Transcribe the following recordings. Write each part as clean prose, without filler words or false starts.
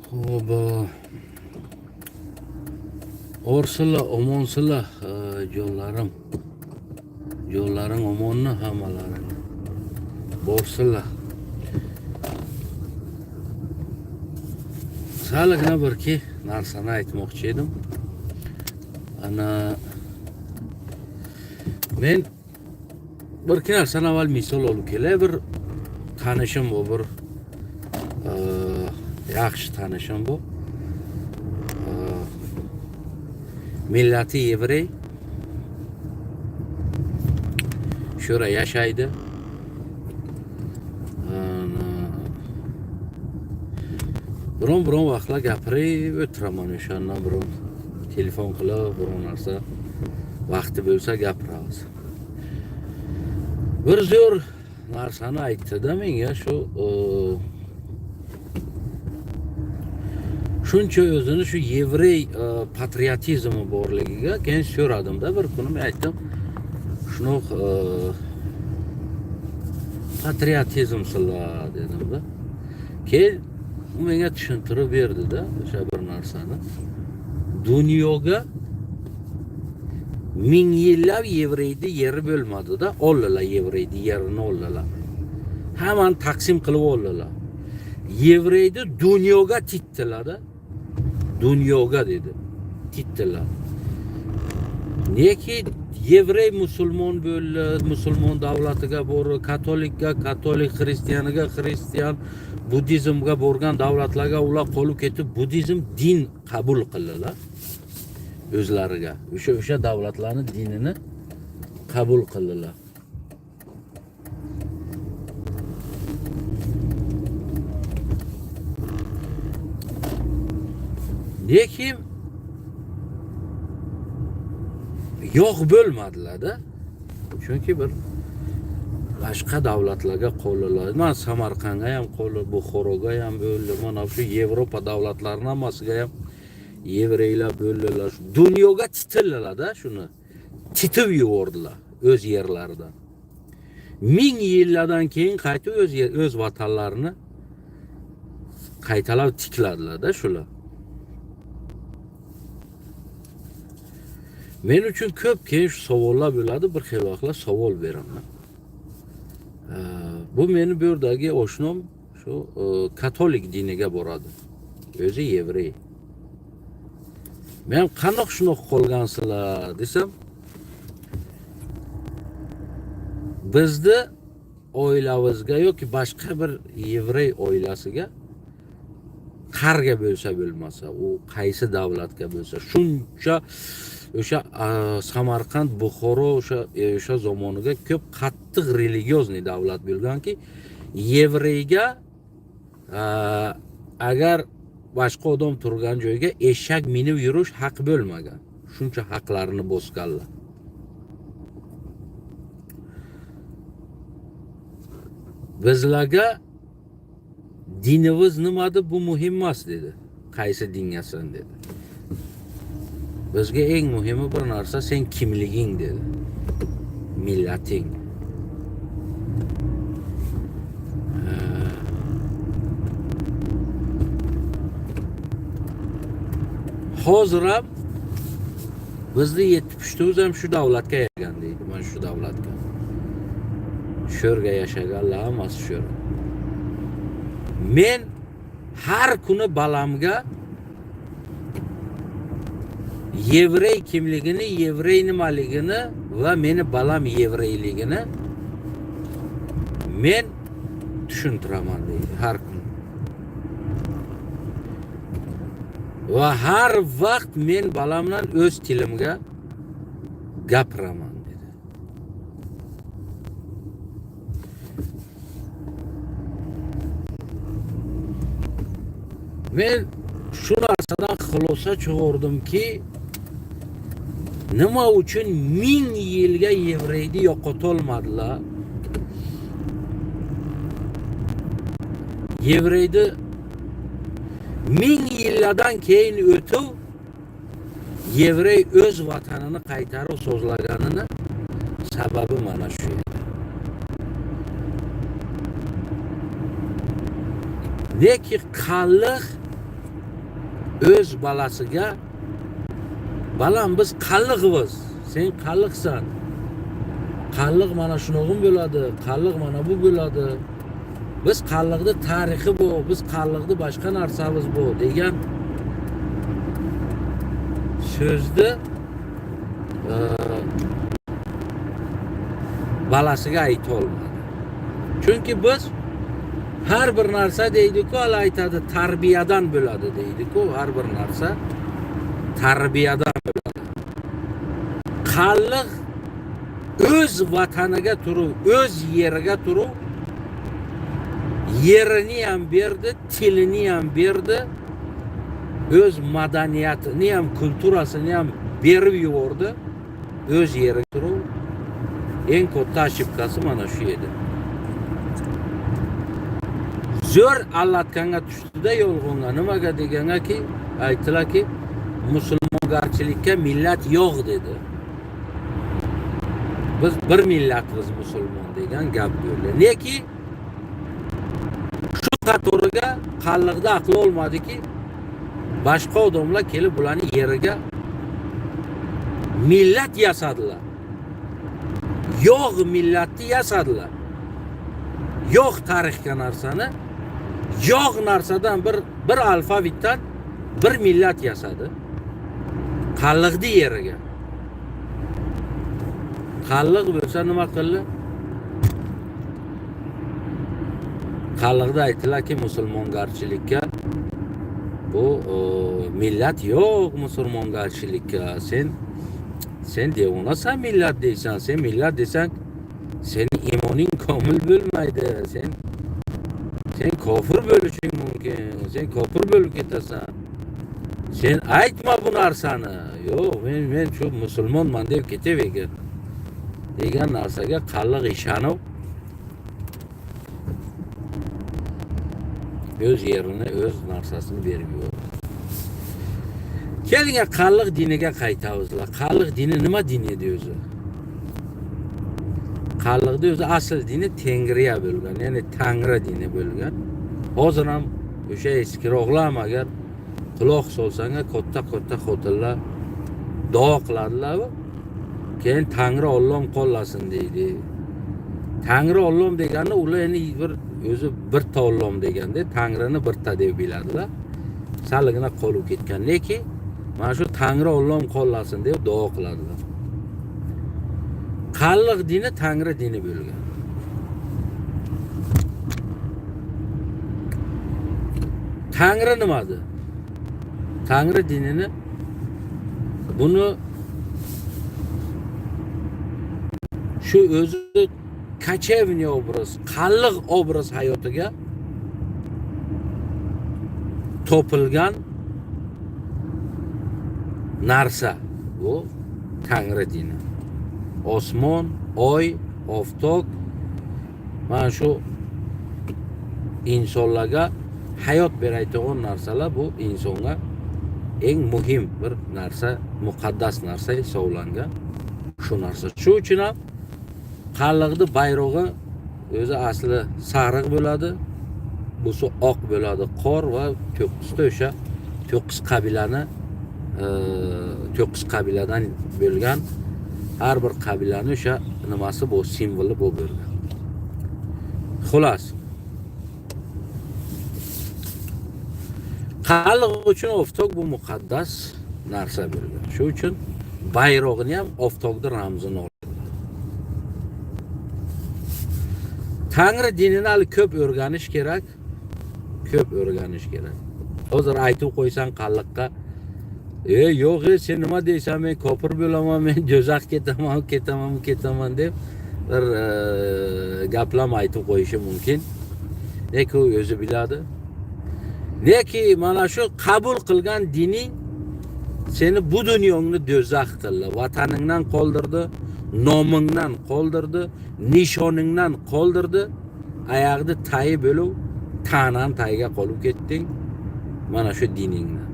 Xo'p, Orsizlar, omonsizlar, jonlarim. Jonlaring omonni hammalaring. Borsizlar. Salgina bir-ikki narsani aytmoqchi edim. Ana men bir-ikki narsani avval misol olib kelay. Bir tanishim bu, bir yaxshi tanishim bu. Millati yevrey. Shura yashaydi. Ana, biron vaqtlar gapirib o'tiraman o'shandan, biron telefon qilib, biron narsa vaqti bo'lsa gapiramiz. Bir zo'r narsani aytdi-da menga shu shuncha o'zini shu yevrey patriotizmi borligiga keyin so'radimda bir kuni men aytdim, shunaqa patriotizmsizlar dedimda. Keyin u menga tushuntirib berdida o'sha bir narsani. Dunyoga ming yillab yevreyni yeri bo'lmadida, oldilar yevreyni yerini oldilar. Hammani taqsim qilib oldilar. Yevreyni dunyoga titdilar-da. Dunyoga dedi. Titdilar. Neki yevrey musulmon bo'ldi, musulmon davlatiga bordi, katolikka katolik, xristianiga xristian, buddizmga borgan davlatlarga ular qolib ketib, buddizm din qabul qildilar o'zlariga. O'sha davlatlarning dinini qabul qildilar. Lekin yo'q bo'lmadilar-da. Chunki bir boshqa davlatlarga qo'ldilar. Mana Samarqandga ham qo'ldi, Buxoroga ham bo'ldi, mana shu Yevropa davlatlarining hammasiga ham yevreylar bo'ldilar. Dunyoga titildilar-da shuni. Titib yubordilar o'z yerlaridan. Ming yillardan keyin qaytib o'z vatanlarini qaytalab tikladilar-da shular. Men uchun ko'p keyin shu savollar bo'ladi, bir xil vaqtlar savol beraman. Bu meni bu yerdagi oshnam shu katolik diniga boradi. O'zi yevrey. Men qanoq shunaqa qolgansizlar desam, bizni oilamizga yoki boshqa bir yevrey oilasiga qarga bo'lsa bo'lmasa, u qaysi davlatga bo'lsa, shuncha o'sha Samarqand, Buxoro o'sha zamoniga ko'p qattiq religiozniy davlat bo'lganki, yevreyga agar boshqa odam turgan joyga eshak minib yurish haq bo'lmagan. Shuncha haqlarini bosganlar. Bizlarga dinimiz nimadi bu muhim emas dedi. Qaysi dingasan dedi. Bizga eng muhimi bir narsa sen kimliging dedi. Millating. Hozir ham bizni yetti pushtimiz ham shu davlatga yashagan deydi. Mana shu davlatga. Sho'rga yashaganlar hammasi sho'r. Men har kuni balamga yevrey kimligini, yevrey nimaligini va meni balam yevreyligini men tushuntiraman deydi har kun. Va har vaqt men balam bilan o'z tilimga gapiraman dedi. Men shu narsadan xulosa chiqardimki, nima uchun ming yilga yevreyni yo'qotolmadilar? Yevreyni ming yillardan keyin o'tib yevrey o'z vatanini qaytarib so'zlaganini sababi mana shu edi. Neki qalliq O'z bolasiga, balam, biz qalliqmiz, sen qalliqsan, qalliq mana shunog'im bo'ladi, qalliq mana bu bo'ladi, biz qalliqni tarixi bu, biz qalliqni boshqa narsamiz bu degan so'zni bolasiga ayta olmadi. Chunki biz har bir narsa deydi-ku, hali aytadi, tarbiyadan bo'ladi deydi-ku, har bir narsa tarbiyadan bo'ladi. Qalliq o'z vataniga turib, o'z yeriga turib, yerini ham berdi, tilini ham berdi, o'z madaniyatini ham, kulturasini ham berib yubordi. O'z yeriga turib, eng katta ошибка si mana shu edi. Zo'r allatganga tushdida yolg'onga. Nimaga degangaki, aytdilarki, musulmongarchilikka millat yo'q dedi. Biz bir millatmiz musulmon degan gap bo'ldi. Neki shu qatoriga qalliqda aqli olmadiki, boshqa odamlar kelib bularni yeriga millat yasadilar. Yo'q millatni yasadilar. Yo'q tarixga narsani, yo'q narsadan bir alfavitdan bir millat yasadi. Qalliqni yeriga. Qalliq bo'lsa nima qildi? Qalliqda aytdilarki, musulmongarchilikka bu millat yo'q musulmongarchilikka. Sen devonasan millat deysan, sen millat desang seni imoning komil bo'lmaydi. Sen kofir bo'lishing mumkin. Sen kofir bo'lib ketasan. Sen aytma bu narsani. Yo'q, men shu musulmonman deb ketavergin degan narsaga qalliq ishonib o'z yerini, o'z narsasini berib yubordi. Keling, qalliq diniga qaytamizlar. Qalliq dini nima din edi o'zi? Qalliqni o'zi asl dini Tengriya bo'lgan, ya'ni Tangri dini bo'lgan. Hozir ham o'sha eskiroqlar agar quloq solsang, katta-katta xotinlar duo qiladilar. Keyin Tangri Alloh qo'llasin deydi. Tangri Alloh degani ular endi bir o'zi birta Alloh deganda Tangrini birta deb biladilar. Salgina qolib ketgan. Lekin mana shu Tangri Alloh qo'llasin deb duo qiladilar. Qalliq dini Tangri dini bo'lgan. Tangri nimadi? Tangri dinini buni shu o'zi kachevniy obraz, qalliq obraz hayotiga topilgan narsa bu Tangri dini. Osmon, oy, oftob mana shu insonlarga hayot berayotgan narsalar bu insonga eng muhim bir narsa, muqaddas narsa hisoblangan shu narsa. Shu uchun ham qalliqni bayrog'i o'zi asli sariq bo'ladi, busi oq bo'ladi, qor va to'qqizta o'sha 9 qabilani 9 qabiladan bo'lgan har bir qabilani o'sha nimasi bu simvoli bu bo'lgan. Xullas, qalliq uchun oftob bu muqaddas narsa bo'lgan. Shu uchun bayrog'ini ham oftobni ramzini olgan. Tangri dinini hali ko'p o'rganish kerak. Ko'p o'rganish kerak. Hozir aytib qo'ysang qalliqqa, yo'q, sen nima deysan, men kofir bo'laman, men do'zax ketaman, ketaman, ketaman deb bir gaplam aytib qo'yishi mumkin. Lekin u o'zi biladi. Lekin mana shu qabul qilgan dining seni bu dunyongni do'zax qildi, vataningdan qoldirdi, nomingdan qoldirdi, nishoningdan qoldirdi, oyog'ni tayi bo'lib, ta'nan tayiga qolib ketding mana shu diningdan.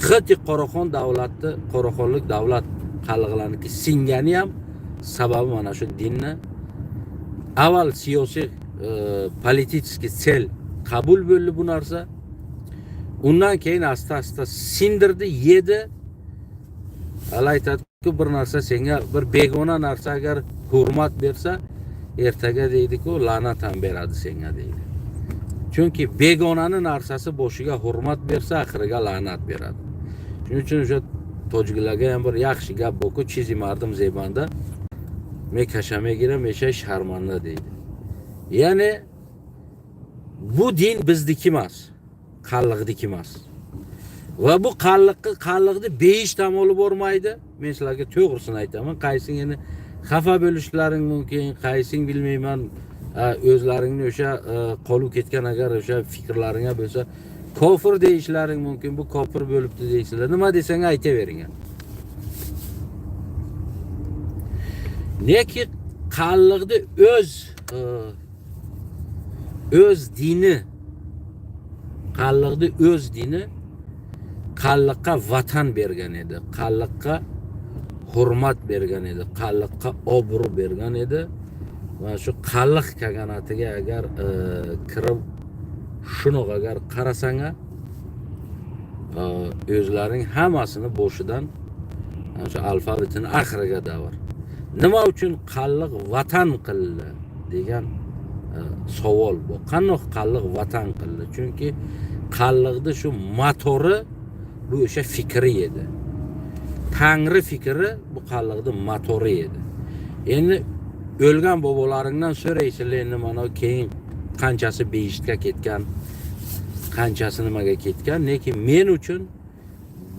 Xiti Qoraxon davlati, Qoraxonlik davlat qalliqlarniki singani ham sababi mana shu dinni. Avval siyosiy politiический sel qabul bo'ldi bu narsa. Undan keyin asta asta sindirdi, yedi. Hali aytadiku, bir narsa senga, bir begona narsa agar hurmat bersa, ertaga deydiku, la'nat ham beradi senga deydi. Chunki begonani narsasi boshiga hurmat bersa, oxiriga la'nat beradi. Shuning uchun o'sha tojiklarga ham bir yaxshi gap borku, chizi mardim zebanda mekasha megira mesha sharmanda deydi. Ya'ni bu din bizniki emas, qalliqniki emas. Va bu qalliqni beyish ham olib bormaydi. Men sizlarga to'g'risini aytaman. Qaysing endi xafa bo'lishlaring mumkin, qaysing bilmayman, o'zlaringni o'sha qolib ketgan agar o'sha fikrlaringga bo'lsa, kofir deyishlaring mumkin, bu kofir bo'libdi deysizlar. Nima desang aytavering. Neki qalliqni o'z dini, qalliqni o'z dini qalliqqa vatan bergan edi, qalliqqa hurmat bergan edi, qalliqqa obro' bergan edi. Va shu qalliq kaganatiga agar kirib shuni agar qarasang, o'zlarining hammasini boshidan o'sha alfabetini oxiriga davr. Nima uchun qalliq vatan qildi degan savol bu. Qandoq qalliq vatan qildi? Chunki qalliqni shu motori bu o'sha fikri edi. Tangri fikri bu qalliqni motori edi. Endi o'lgan bobolaringdan so'raysizlar, endi mana keyin qanchasi beyishga ketgan, qanchasi nimaga ketgan, lekin men uchun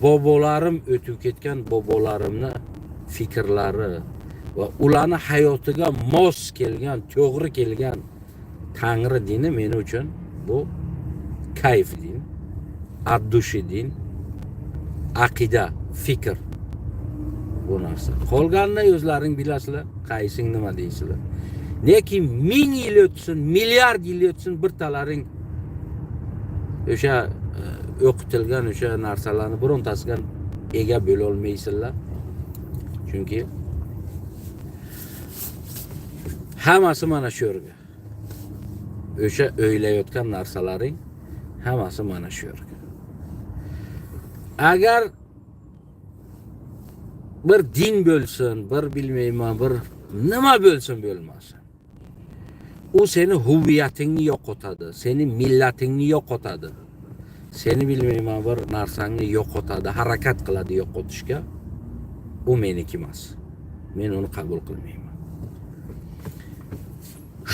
bobolarim o'tib ketgan bobolarimni fikrlari va ularni hayotiga mos kelgan, to'g'ri kelgan Tangri dini men uchun bu kayf din, addushi din, aqida, fikr bu narsa. Qolganini o'zlaring bilasizlar, qaysing nima deysizlar. Lekin 1000 yil o'tsin, milliard yil o'tsin, birtalaring o'sha o'qitilgan o'sha narsalarni birontasiga ega bo'la olmaysizlar. Chunki hammasi mana shu yerga. O'sha o'ylayotgan narsalaring hammasi mana shu yerga. Agar bir din bo'lsin, bir bilmayman, bir nima bo'lsin bo'lmasin, u seni huviyatingni yo'qotadi, seni millatingni yo'qotadi, seni bilmayman bir narsangni yo'qotadi, harakat qiladi yo'qotishga. U meniki emas. Men uni qabul qilmayman.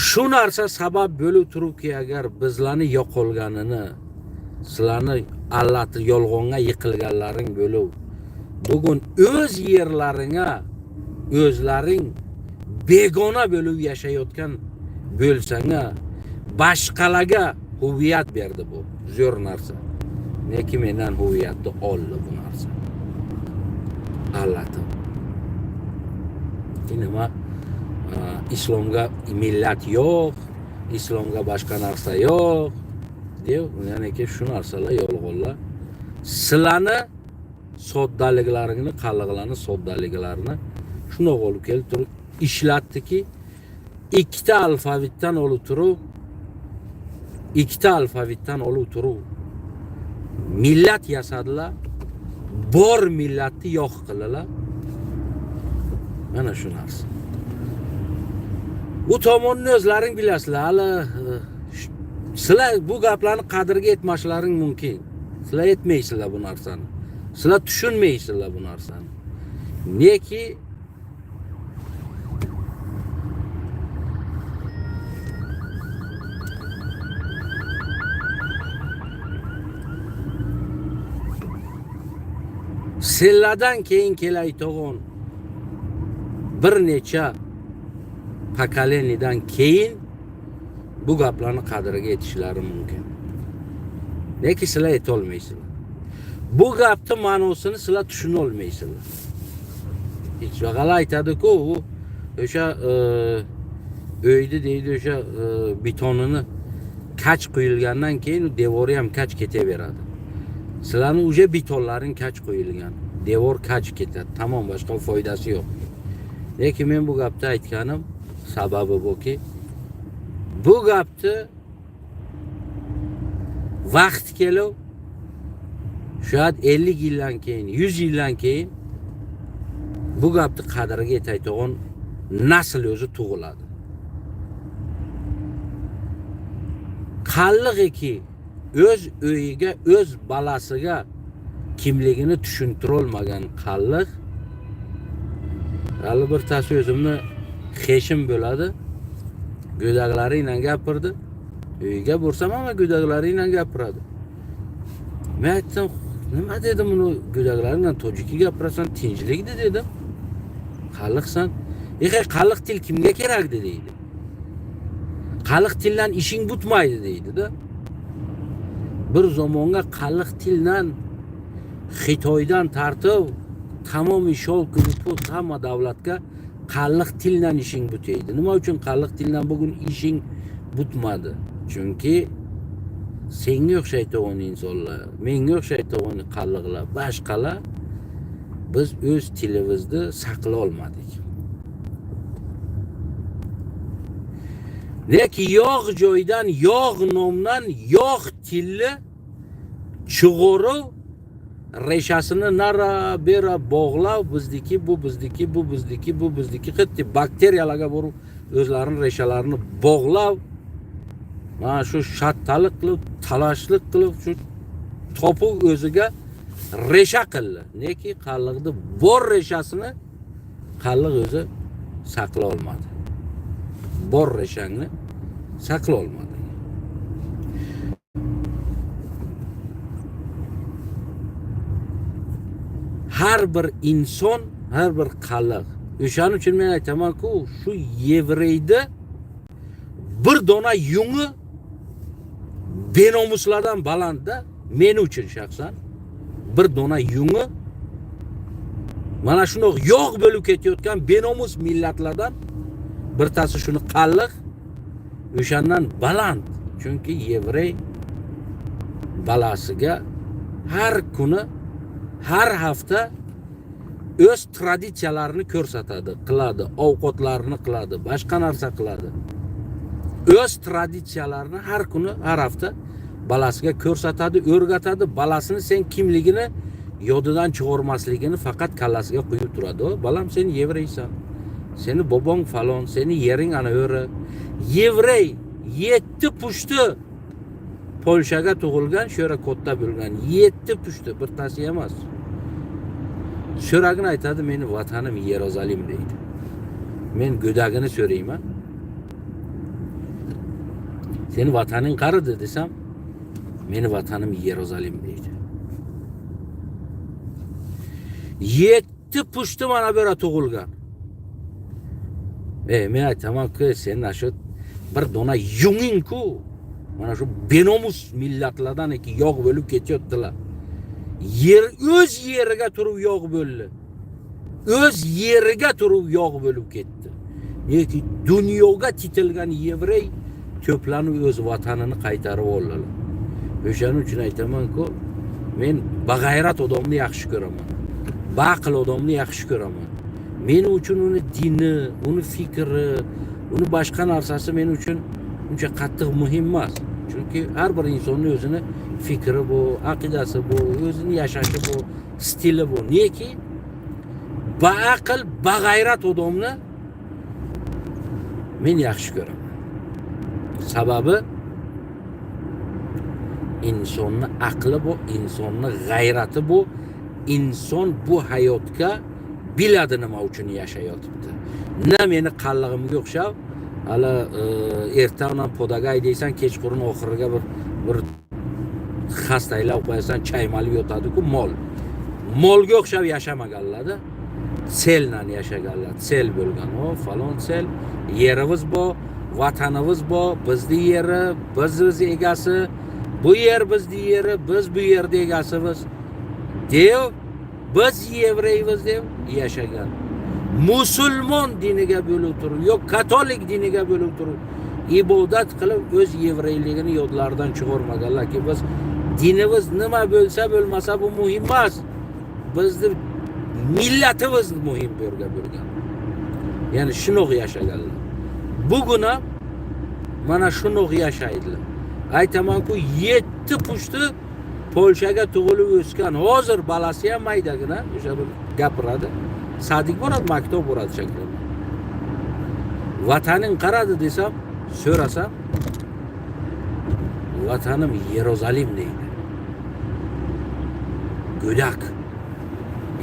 Shu narsa sabab bo'lib turibki, agar bizlarni yo'qolganini, sizlarni allati yolg'onga yiqilganlaring bo'lib, bugun o'z yerlaringga o'zlaring begona bo'lib yashayotgan bo'lsang, boshqalarga huviyat berdi bu zo'r narsa. Lekin mendan huviyatni oldi bu narsa. Allatib. Nima islomga millat yo'q, islomga boshqa narsa yo'q deb, ya'niki shu narsalar yolg'onlar. Sizlarni soddaliklaringni, qalliqlarni soddaliklarini shundoq olib kelib turib ishlatdiki, ikkita alfabetdan olib turib, ikkita alfabetdan olib turib millat yasadilar, bor millatni yo'q qildilar. Mana shu narsa. U tomonni o'zlaring bilasizlar. Hali sizlar bu gaplarni qadriga yetmashlaring mumkin. Sizlar yetmaysizlar bu narsani. Sizlar tushunmaysizlar bu narsani. Neki senlardan keyin kelayotgan bir necha pokoleniyadan keyin bu gaplarni qadriga yetishlari mumkin. Lekin sizlar yetolmaysizlar. Bu gapni ma'nosini sizlar tushuna olmaysizlar. Hech vaqala aytadi-ku, u o'sha uyni deydi, o'sha betonini kach quyilgandan keyin u devori ham kach ketaveradi. Sizlarning уже betonlaring kach quyilgan, devor kach ketadi, tamom, boshqa foydasi yo'q. Lekin men bu gapni aytganim sababi buki, bu gapni vaqt kelib Shu 50 yildan keyin, 100 yildan keyin bu gapni qadriga yetaydigan nasl o'zi tug'iladi. Qalliqki o'z uyiga, o'z balasiga kimligini tushuntirolmagan qalliq hali bir tasi o'zimni xeshim bo'ladi. Go'daklari bilan gapirdi. Uyga borsam hamma go'daklari bilan gapiradi. Men aytdim, nima dedim uni go'daklari bilan tojiki gapirasan, tinchlikdi dedim. Qalliqsan. Qalliq til kimga kerakdi deydi. Qalliq tildan ishing bitmaydi deydi-da. Bir zamonga qalliq tildan Xitoydan tartib tamomiy sholkini put hamma davlatga qalliq tildan ishing bitaydi. Nima uchun qalliq tildan bugun ishing bitmadi? Chunki senga o'xshaydigan insonlar, menga o'xshaydigan qalliqlar, boshqalar biz o'z tilimizni saqlay olmadik. Lekin yog' joydan, yog' nomdan, yog' tilli chug'urib reshasini nara bera bog'lab bizniki, bu bizniki, bu bizniki, bu bizniki qildi. Bakteriyalarga borib o'zlarini reshalarini bog'lab mana shu shattalik qilib, talashlik qilib shu topib o'ziga resha qildi. Neki qalliqni bor reshasini qalliq o'zi saqlay olmadi. Bor reshangni saqlay olmadi. Har bir inson, har bir qalliq. O'shaning uchun men aytaman-ku, shu yevreyda bir dona yungi benomuslardan balandda, men uchun shaxsan bir dona yungi mana shundoq yog' bo'lib ketayotgan benomus millatlardan birtasi shuni qalliq o'shandan baland. Chunki yevrey balasiga har kuni, har hafta o'z traditsiyalarini ko'rsatadi, qiladi, ovqatlarini qiladi, boshqa narsa qiladi. O'z traditsiyalarini har kuni, har hafta balasiga ko'rsatadi, o'rgatadi. Balasini sen kimligini yodidan chiqarmasligini faqat kallasiga quyib turadi. O, balam sen yevreysan. Seni bobong falon, seni yering ana o'ri. Yevrey 7 pushti Polshaga tug'ilgan, shu yerda katta bo'lgan. 7 pushti, bir tasi emas. So'ragini aytadi, meni vatanim Yerusalim deydi. Men go'dagini so'rayman. Seni vataning qaridi desam, meni vatanim Yerusalim deydi. 7 pushti mana bu yerda tug'ilgan. Men aytaman-ku, sen ana shu bir dona yunging-ku. Mana shu benomus millatlardan eki yog' bo'lib ketyaptilar. Yer o'z yeriga turib yog' bo'ldi. O'z yeriga turib yog' bo'lib ketdi. Neki dunyoga titilgan yevrey to'planib o'z vatanini qaytarib oldilar. O'shaning uchun aytaman-ku, men bag'ayrat odamni yaxshi ko'raman. Baqil odamni yaxshi ko'raman. Men uchun uni dini, uni fikri, uni boshqa narsasi men uchun uncha qattiq muhim emas. Chunki har bir insonning o'zini fikri bu, aqidasi bu, o'zini yashashi bu, stili bu. Neki baaqil, bag'ayrat odamni men yaxshi ko'raman. Sababi insonni aqli bu, insonni g'ayrati bu. Inson bu hayotga biladi nima uchun yashayotibdi. Na meni qallig'imga o'xshab hali erta bilan podagay deysan, kechqurun oxiriga bir xastaylab qo'yasan, chaymalib yotadi-ku mol. Molga o'xshab yashamaganlar-da. Seldan yashaganlar, sel bo'lgan. O falon sel, yerimiz bor, vatanimiz bor, bizni yeri, biz egasi, bu yer bizni yeri, biz bu yerda egasimiz deb, biz yevreymiz deb yashagan. Musulmon diniga bo'lib turib, yo katolik diniga bo'lib turib ibodat qilib o'z yevreyligini yodlaridan chiqarmaganlarki, biz dinimiz nima bo'lsa bo'lmasa bu muhim emas. Bizni millatimiz muhim bu yerga bo'lgan. Ya'ni shunoq yashaganlar. Bugun ham mana shunoq yashaydilar. Aytaman-ku, 7 pushti Polshaga tug'ilib o'sgan, hozir balasi ham maydagina, o'sha bir gapiradi. Садик boradi, maktab boradi shekilli. Vataning qaradi desam, so'rasam, vatanim Yerusalim deydi. Go'dak.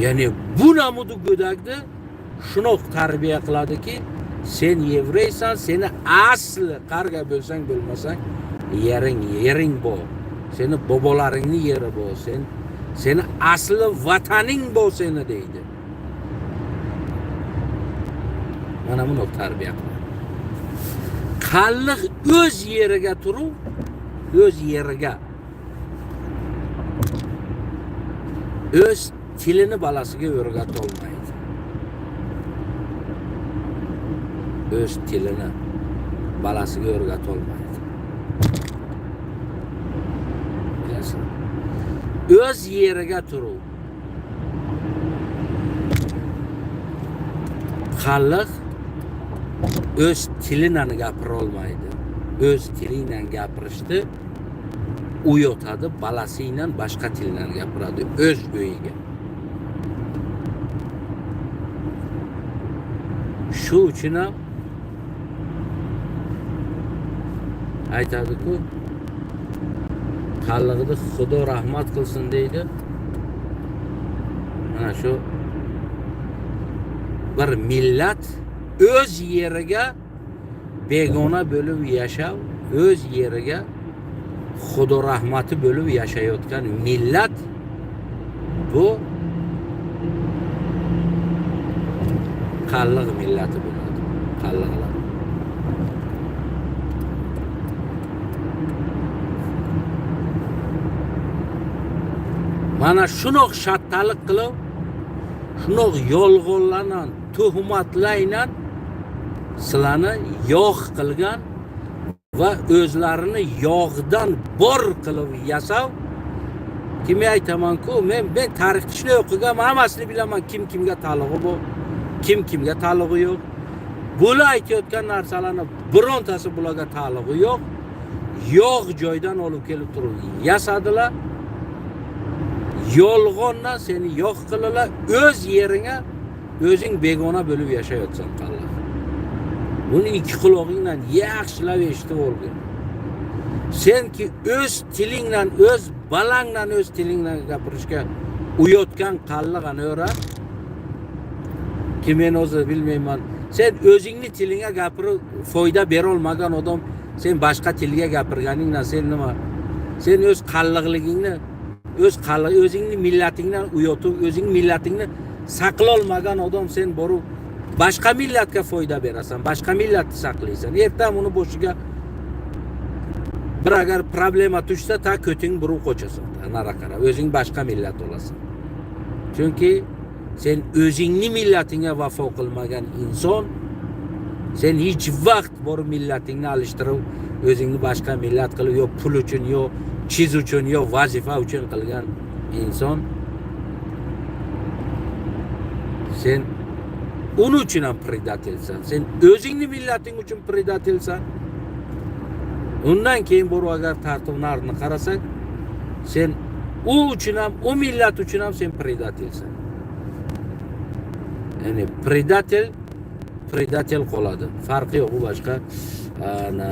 Ya'ni bu namudi go'dakni shunoq tarbiya qiladiki, sen yevreysan, seni asli qarga bo'lsang bo'lmasang, yering bor. Seni bobolaringni yeri bor, seni asli vataning bor seni deydi. Mana buni tarbiya qiladi. Qalliq o'z yeriga turib, o'z yeriga o'z tilini balasiga o'rgata olmaydi. O'z tilini balasiga o'rgata olmaydi. Bilasizmi? O'z yeriga turib qalliq o'z tilini gapira olmaydi. O'z tiliyle gapirishni uyotadi, balasiyla boshqa tildan gapiradi o'z uyiga. Shu uchun ham aytadi-ku, qallig'ini Xudo rahmat qilsin deydi. Mana shu bir millat o'z yeriga begona bo'lib yashab, o'z yeriga Xudo rahmati bo'lib yashayotgan millat bu qalliq millati bo'ladi. Qalliqlar. Mana shunoq shattalik qilib, shunoq yolg'onlarla, tuhmatlarla sizlarni yog' qilgan va o'zlarini yog'dan bor qilib yasab, kimga aytaman-ku, men tarixni shunday o'qiganman, hammasini bilaman, kim kimga taalluqi bor, kim kimga taalluqi yo'q. Bular aytayotgan narsalarni birontasi bularga taalluqi yo'q. Yog' joydan olib kelib turib yasadilar. Yolg'ondan seni yo'q qildilar, o'z yeringa o'zing begona bo'lib yashayotsan qalliq. Buni ikki qulog'ingdan yaxshilab eshitib olgin. Senki o'z tilingdan, o'z balangdan o'z tilingdan gapirishga uyotgan qalliq ana o'ra. Ki men o'zi bilmayman. Sen o'zingni tilingga gapirib foyda bera olmagan odam, sen boshqa tilga gapirganingdan sen nima? Sen o'z qalliqligingni, o'z qalliq, o'zingni millatingdan uyotib, o'zing millatingni saqlolmagan odam sen borib boshqa millatga foyda berasan, boshqa millatni saqlaysan. Ertan uni boshiga bir agar problema tushsa, ta ko'ting burib qochasan. Nara qarab, o'zing boshqa millat olasan. Chunki sen o'zingni millatingga vafo qilmagan inson, sen hech vaqt borib millatingni alishtirib, o'zingni boshqa millat qilib, yo pul uchun, yo chiz uchun, yo vazifa uchun qilgan inson, sen uni uchun ham predatelsan. Sen o'zingni millating uchun predatelsan. Undan keyin borib agar tartib narxini qarasak, sen u uchun ham, u millat uchun ham sen predatelsan. Ya'ni predatel predatel qoladi. Farqi yo'q, u boshqa ana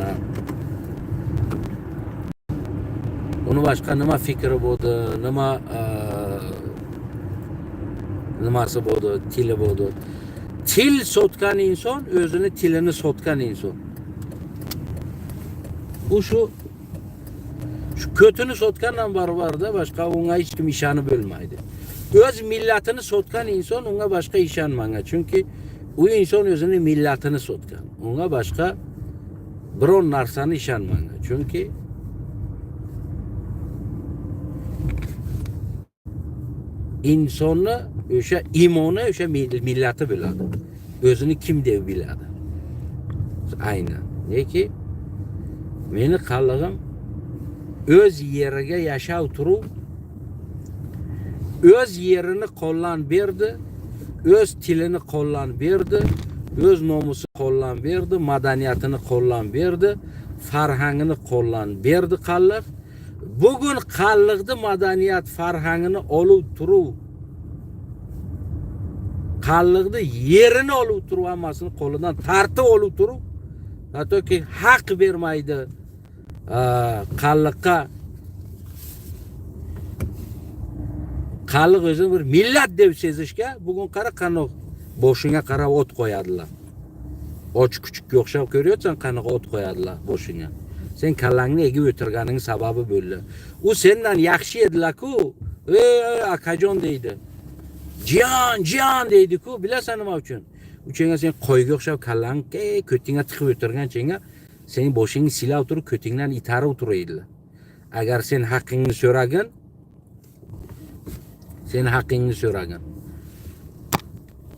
uni boshqa nima fikri bo'ldi, nima nimasi bo'ldi, tili bo'ldi. Til sotgan inson o'zini tilini sotgan inson. U shu ko'tini sotgandan barobarda, boshqa unga hech kim ishonib bo'lmaydi. O'z millatini sotgan inson unga boshqa ishonmang, chunki u inson o'zini millatini sotgan. Unga boshqa biron narsani ishonmang, chunki insonni o'sha iymoni, o'sha millati biladi. O'zini kim deb biladi. Aynan. Neki meni qallig'im o'z yeriga yashab turib, o'z yerini qo'llan berdi, o'z tilini qo'llan berdi, o'z nomusini qo'llan berdi, madaniyatini qo'llan berdi, farhangini qo'llan berdi qalliq. Bugun qalliqni madaniyat farhangini olib turib, qalliqni yerini olib turib, hammasini qo'lidan tortib olib turib, hattoki haq bermaydi qalliqqa. Qalliq o'zini bir millat deb sezishga bugun qara qanoq boshingga qarab o't qo'yadilar. Och kuchukka o'xshab ko'ryapsan, qanaqa o't qo'yadilar boshingga. Sen kallangni egib o'tirganing sababi bo'ldi. U sendan yaxshi edilar-ku. Ey akajon deydi. Jiyan, jiyan deydi-ku. Bilasan nima uchun? Uchenga sen qo'yga o'xshab kallangni ko'tingga tiqib o'tirganchenga sening boshingni silab turib, ko'tingdan itarib turadilar. Agar sen haqqingni so'ragin, sen haqqingni so'ragin.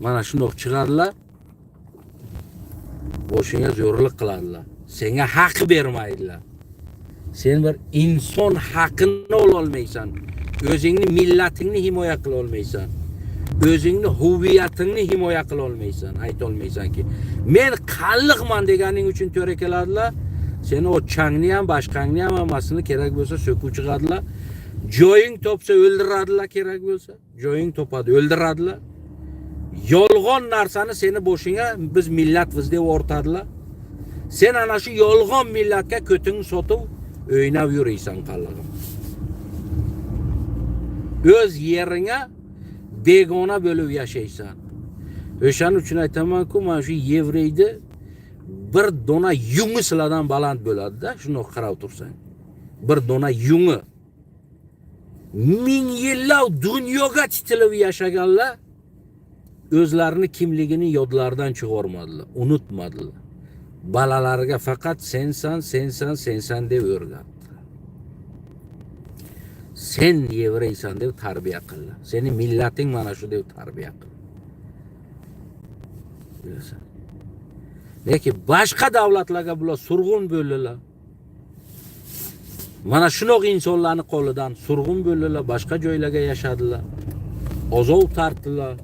Mana shundoq chiqadilar. Boshingga zo'rlik qiladilar. Senga haq bermaydilar. Sen bir inson haqqini ololmaysan. O'zingni millatingni himoya qila olmaysan. O'zingni huviyatingni himoya qila olmaysan. Ayta olmaysanki, men qalliqman deganing uchun to'ra keladilar. Seni o changni ham, boshqangni ham hammasini kerak bo'lsa so'kib chiqadilar. Joying topsa o'ldiradilar kerak bo'lsa. Joying topadi, o'ldiradilar. Yolg'on narsani seni boshingga biz millatmiz deb ortadilar. Sen ana shu yolg'on millatga ko'tingni sotib o'ynab yuriysan qallig'im. O'z yeringga begona bo'lib yashaysan. O'shaning uchun aytaman-ku, mana shu yevreyni bir dona yungi sizlardan baland bo'ladi-da, shuni qarab tursang. Bir dona yungi. Ming yillab dunyoga titilib yashaganlar o'zlarini kimligini yodlaridan chiqarmadilar, unutmadilar. Bolalariga faqat sensan, sensan, sensan deb o'rgatdi. Sen yevreysan deb tarbiya qildi. Seni millating mana shu deb tarbiya qildi. Bilasan. Lekin boshqa davlatlarga bular surg'un bo'ldilar. Mana shunaqa insonlarni qo'lidan surg'un bo'ldilar, boshqa joylarga yashadilar. Ozov tortdilar.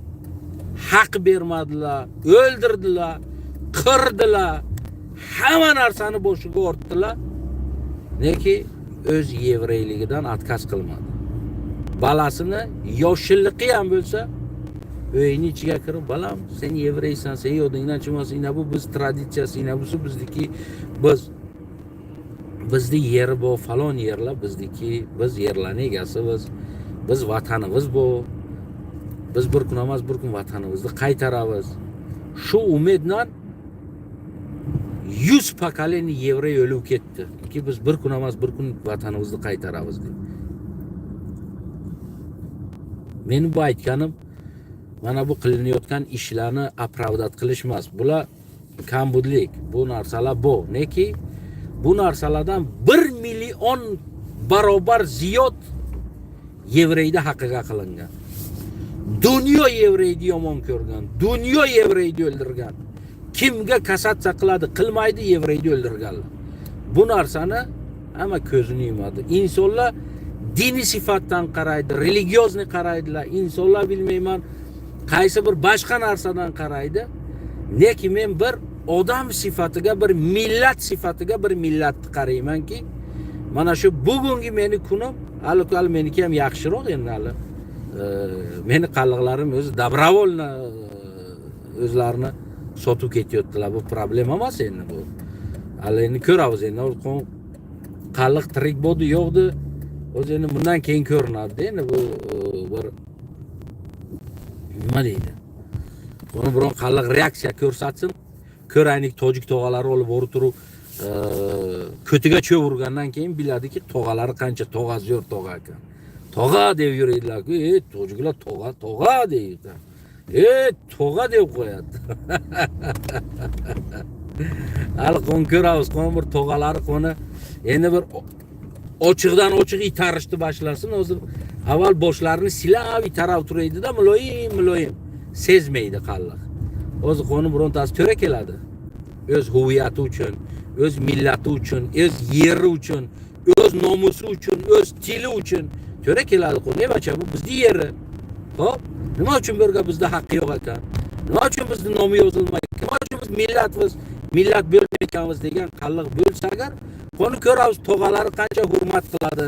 Haq bermadilar, o'ldirdilar, qirdilar. Hamma narsani boshiga ortdilar. Lekin o'z yevreyligidan отказ qilmadi. Balasini yoshilligi ham bo'lsa uyini ichiga kirib, balam, sen yevreysan, sen yodingdan chiqmasin, ina bu biz traditsiyasi, ina busi bizniki, biz bizni yeri bu falon yerlar bizniki, biz yerlarni egasimiz, biz vatanimiz bu. Biz bir kun emas, bir kun vatanimizni qaytaramiz. Shu umiddan 100 поколение yevrey o'lib ketdi. Ki biz bir kun emas, bir kun vatanimizni qaytaramiz deb. Meni bu aytganim mana bu qilinayotgan ishlarni оправдать qilish emas. Bular kambudlik, bu narsalar bu. Neki bu narsalardan 1 million barobar ziyod yevreyda haqqiga qilingan. Dunyo yevreyni yomon ko'rgan, dunyo yevreyni o'ldirgan. Kimga kasatsiya qiladi, qilmaydi, yevreyni o'ldirganlar. Bu narsani hamma ko'zini yumadi. Insonlar diniy sifatdan qaraydi, религиозный qaraydilar. Insonlar bilmayman qaysi bir boshqa narsadan qaraydi. Lekin men bir odam sifatiga, bir millat sifatiga bir millatni qaraymanki, mana shu bugungi meni kunim hali hali meniki ham yaxshiroq endi hali. Meni qalliqlarim o'zi добровольно o'zlarini sotib ketyaptilar. Bu problema emas endi bu. Hali endi ko'ramiz endi qalliq tirik bo'ldi, yo'qdi. O'zi endi bundan keyin ko'rinadi endi bu bir nima deydi. Buni biron qalliq reaksiya ko'rsatsin. Ko'raylik, tojik tog'alari olib borib turib ko'tiga cho'p urgandan keyin biladiki, tog'alari qancha tog'a zo'r tog'a ekan. Tog'a deb yuradilar-ku, ey tojiklar tog'a, tog'a deydi. Ey tog'a deb qo'yadi. Hali qon ko'ramiz, qon bir tog'alari qoni endi bir ochiqdan ochiq itarishni boshlasin. Hozir avval boshlarini silab itarab turadi-da, muloyim muloyim sezmaydi qalliq. O'zi qoni birontasi to'ra keladi. O'z huviyati uchun, o'z millati uchun, o'z yeri uchun, o'z nomusi uchun, o'z tili uchun to'ra keladi. Qon nemacha bu bizni yeri. Xo'p, nima uchun bu yerga bizda haqqi yo'q ekan? Nima uchun bizni nomi yozilmaydi? Nima uchun biz millatmiz? Millat bo'lmaydi. ekanmiz degan qalliq bo'lsa agar, qoni ko'ramiz, tog'alari qancha hurmat qiladi,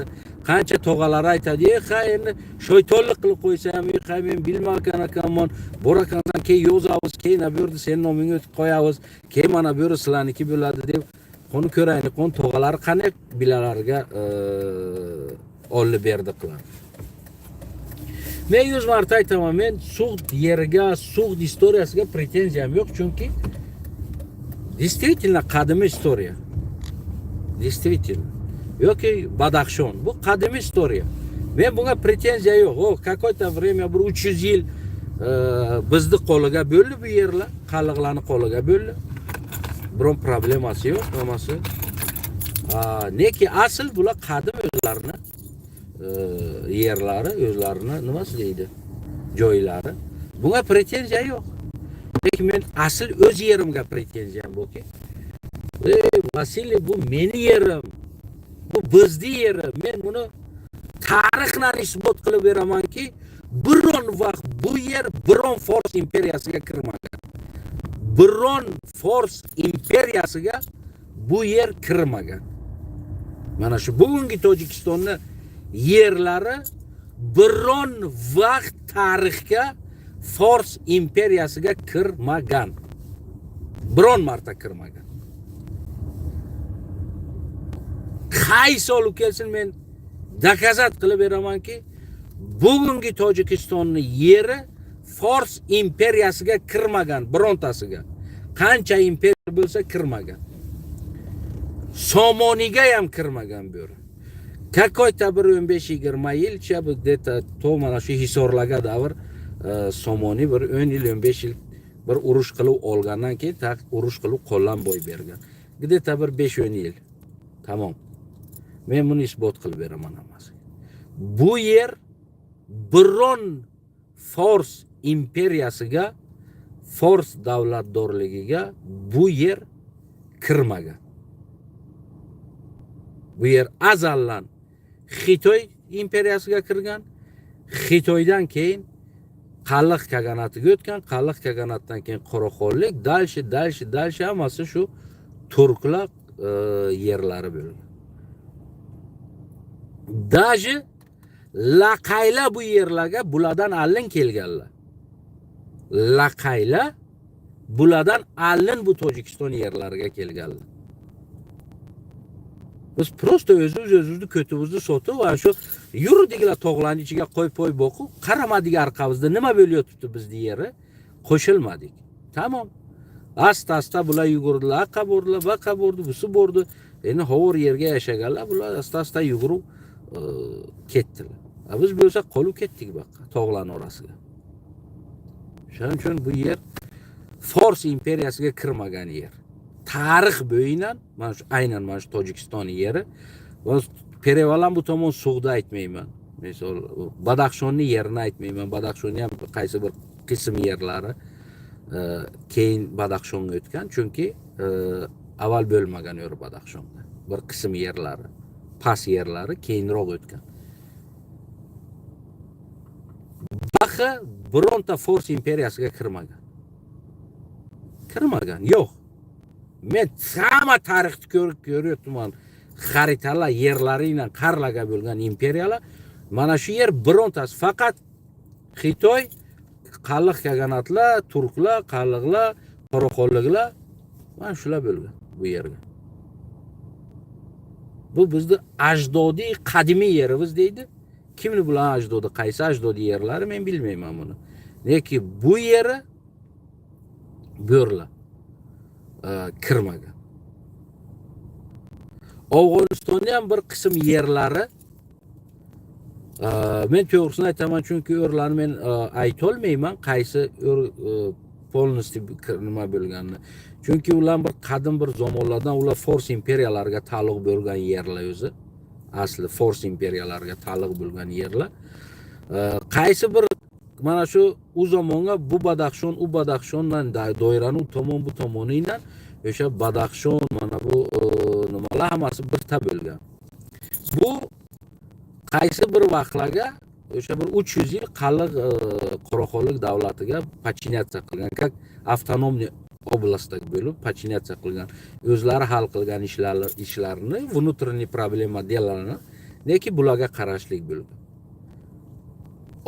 qancha tog'alari aytadi: "E, ha, endi shaytonlik qilib qo'ysa ham, e, ha, men bilmagan ekanman, bor ekansan, keyin yozamiz, keyin bu yerda seni nomingga o'tib qo'yamiz, keyin mana bu yer sizlarniki bo'ladi", deb. Qoni ko'raylik, qoni tog'alari qanday bilalariga oldi berdi qiladi. Men 100 marta aytaman, men Sug'd yeriga, Sug'd история siga pretenziyam yo'q, chunki действительно qadimiy история, действительно, yoki Badaxshon, bu qadimiy история, men bunga pretenziya yo'q. O какой-то время, bir 300 yil bizni qo'liga bo'ldi bu yerlar, qalliqlarni qo'liga bo'ldi, biron problemasi yo'q hammasi. Neki asl bular qadim o'zlarini yerlari, o'zlarini nimasi deydi, joylari, bunga pretenziya yo'q. Lekin men asl o'z yerimga pretenziyam borki, ey Vasiliy, bu meni yerim, bu bizni yerim. Men buni tarixdan isbot qilib beramanki, biron vaqt bu yer biron fors imperiyasiga kirmagan, biron fors imperiyasiga bu yer kirmagan. Mana shu bugungi Tojikistonni yerlari biron vaqt tarixga fors imperiyasiga kirmagan, biron marta kirmagan. Qaysi olib kelsin, men доказать qilib beramanki, bugungi Tojikistonni yeri fors imperiyasiga kirmagan birontasiga, qancha imperiya bo'lsa kirmagan, Somoniyga ham kirmagan bu yer. Какой-то bir 15-20 yilcha bu где-то to mana shu Hisorlarga davr Somoniy bir 10 yil, 15 yil bir urush qilib olgandan keyin tak urush qilib qo'ldan boy bergan, где-то bir 5-10 yil, tamom. Men buni isbot qilib beraman hammasiga. Bu yer biron fors imperiyasiga, fors davlatdorligiga bu yer kirmagan. Bu yer azaldan Xitoy imperiyasiga kirgan, Xitoydan keyin Qalliq kaganatiga o'tgan, Qalliq kaganatdan keyin Qoraxonlik, дальше, дальше, дальше hammasi shu turklar yerlari bo'lgan. Даже laqaylar bu yerlarga bulardan allin kelganlar, laqaylar bulardan allin bu Tojikiston yerlariga kelganlar. Biz просто o'zimiz o'zimizni ko'timizni sotib, ana shu yurdiglar tog'larni ichiga qo'yib qo'yib boqib, qaramadik orqamizda nima bo'layotibdi bizni yeri, qo'shilmadik, tamom. Asta asta bular yugurdilar, aqqa bordilar, baqa bordi, busi bordi. Endi hovur yerga yashaganlar bular asta asta yugurib ketdilar. A biz bo'lsa qolib ketdik bu yoqqa, tog'larni orasiga. Shuning uchun bu yer fors imperiyasiga kirmagan yer tarix bo'yinan, mana shu, aynan mana shu Tojikiston yeri. Perevalan bu tomon Sug'da aytmayman, misol, Badaxshonni yerini aytmayman. Badaxshonni ham qaysi bir qism yerlari keyin Badaxshonga o'tgan, chunki avval bo'lmagan yer Badaxshonda, bir qism yerlari, past yerlari keyinroq o'tgan. Baxi bironta fors imperiyasiga kirmagan, kirmagan, yo'q. Men hamma tarixni ko'rib ko'ryapman, xaritalar, yerlari bilan qarlaga bo'lgan imperiyalar. Mana shu yer birontasi, faqat Xitoy, qalliq kaganatlar, turklar, qalliqlar, qoraxonliklar, mana shular bo'lgan bu yerga. Bu bizni ajdodiy qadimiy yerimiz deydi. Kimni bular ajdodi, qaysi ajdodiy yerlari, men bilmayman buni. Lekin bu yeri bo'rlar kirmagan. Afg'onistonda ham bir qism yerlari, men to'g'risini aytaman, chunki o'rlarni men aytolmayman qaysi полностью nima bo'lganini, chunki ular bir qadim bir zamonlardan ular fors imperiyalariga taalluq bo'lgan yerlar, o'zi asli fors imperiyalariga taalluq bo'lgan yerlar. Qaysi bir mana shu u zamonga bu Badaxshon, u Badaxshondan doirani u tomon bu tomoni bilan o'sha Badaxshon, mana bu nimalar hammasi birta bo'lgan. Bu qaysi bir vaqtlarga o'sha bir 300 yil qalliq qoraxonlik davlatiga подчиняться qilgan, как автономный. Oblastga bo'lib подчиняться qilgan, o'zlari hal qilgan ishlarini, внутренний проблема дела ni, lekin bularga qarashlik bo'lgan.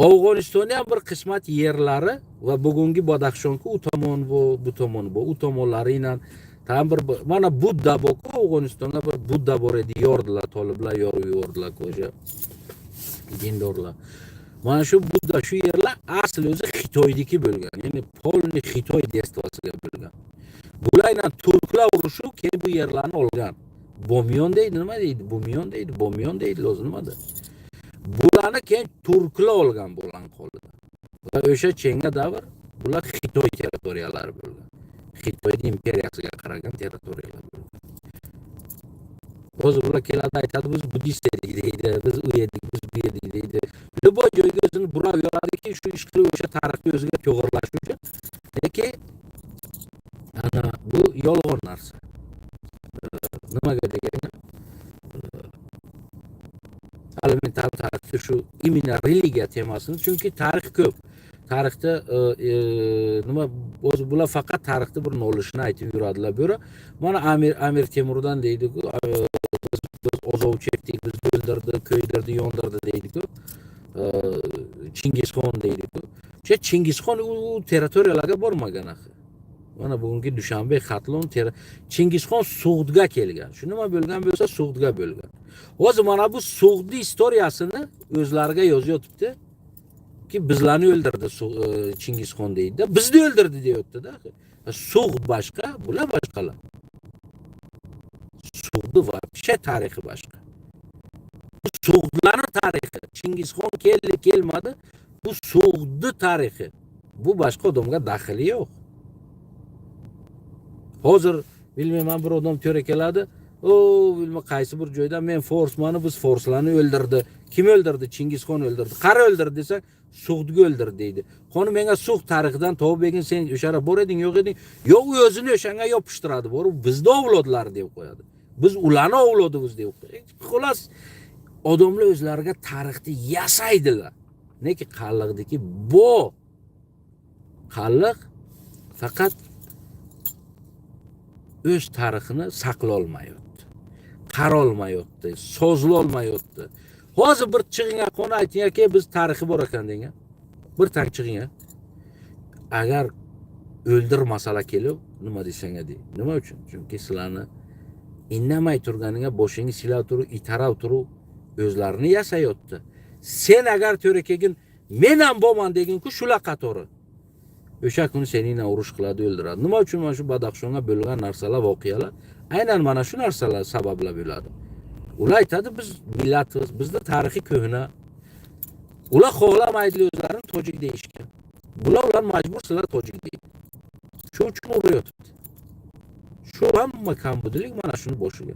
Afg'onistonda ham bir qismat yerlari va bugungi Badaxshonku u tomon, bu tomon, bu u tomonlari tam bir mana Budda borku, Afg'onistonda bir Budda bor edi, yordilar, toliblar yorib yubordilar o'sha dindorlar. Mana shu Budda, shu yerlar asli o'zi Xitoyniki bo'lgan, ya'ni полный Xitoy действия siga bo'lgan. Bular bilan turklar urushib, keyin bu yerlarni olgan. Bomiyon deydi, nima deydi, Bumiyon deydi, Bomiyon deydi, o'zi nimada. Bularni keyin turklar olgan bularni qo'lida. Va o'sha chenga davr bular Xitoy territoriyalari bo'lgan. Xitoy imperiyasiga qaragan territoriyalar bo'lgan. Hozir bular keladi, aytadi, biz buddist edik deydi, biz u edik, biz bu edik deydi. Любой joyga o'zini burab yoradiki, shu ish qilib o'sha tarixni o'ziga to'g'irlash uchun. Lekin ana bu yolg'on narsa. Nimaga deganda, hali men tarixda shu именно religiya temasini, chunki tarix ko'p. Tarixda nima o'zi bular faqat tarixda bir nolishni aytib yuradilar. Bu mana Amir Temurdan deydi-ku, biz ozov chekdik, biz o'ldirdi, kuydirdi, yondirdi deydi-ku. Chingizxon deydi-ku. O'sha Chingizxon u territoriyalarga bormagan axir. Mana bugungi Dushanbe, Xatlon, Chingizxon Sug'dga kelgan. Shu nima bo'lgan bo'lsa, Sug'dga bo'lgan. Hozir mana bu Sug'dni istoriyasini o'zlariga yozyotibdi ki bizlarni o'ldirdi Chingizxon deydi. Bizni o'ldirdi deyapti-da. Sug'd boshqa, bular boshqalar. Sug'di вообще tarixi boshqa. Bu Sug'dlarning tarixi. Chingizxon keldi, kelmadi. Bu Sug'dni tarixi. Bu boshqa odamga daxli yo'q. Hozir bilmayman, bir odam to'ra keladi. O, bilma qaysi bir joydan men forsmani, biz forslarni o'ldirdi. Kim o'ldirdi? Chingizxon o'ldirdi. Qara o'ldirdi desa, Sug'dga o'ldirdi deydi. Qoni menga Sug'd tarixidan topib bergin, sen o'sha bor eding, yo'q eding. Yo'q, u o'zini o'shanga yopishtiradi. Borib bizni avlodlar deb qo'yadi. Biz ularni avlodimiz deb qo'yadi. Xullas, odamlar o'zlariga tarixni yasaydilar. Neki qalliqdiki bu qalliq faqat o'z tarixini saqlolmayapti, qarolmayapti, sozlolmayapti. Hozir bir chig'ing, qoni ayting, aka, biz tarixi bor ekan degan. Bir tang chig'ing. Agar o'ldirmasalar kelib, nima desang de. Nima uchun? Chunki sizlarni indamay turganingga boshingni silab turib, itarab turib o'zlarini yasayotdi. Sen agar to'ra kelgin, men ham bo'lman degin-ku shular qatori. O'sha kuni seningla urush qiladi, o'ldiradi. Nima uchun mana shu Badaxshonga bo'lgan narsalar, voqealar aynan mana shu narsalar sabablab bo'ladi. Ular aytadi, biz millatmiz, bizda tarixi ko'hna. Ular xohlamaydi o'zlarini tojik deyishga. Bular ular majbur, sizlar tojik deydi. Shu uchun urayotibdi. Shu hamma kambudilik mana shuni boshiga.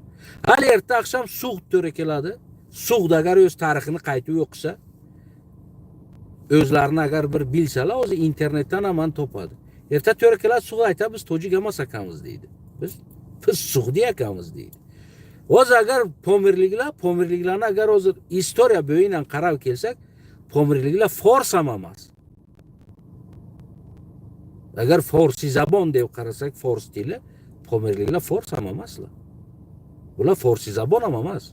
Hali erta oqshom Sug'd to'ra keladi. Sug'd agar o'z tarixini qaytib o'qisa, o'zlarini agar bir bilsalar, o'zi internetdan ham topadi. Erta to'ra keladi, Sug'd aytadi, biz tojik emas ekanmiz deydi. Biz Sug'diy ekanmiz deydi. Hozir agar pomirliklarni agar hozir istoriya bo'yidan qarab kelsak, pomirliklar fors ham emas. Agar forsiy zabon deb qarasak, fors tili, pomirliklar fors ham emaslar. Bular forsiy zabon ham emas.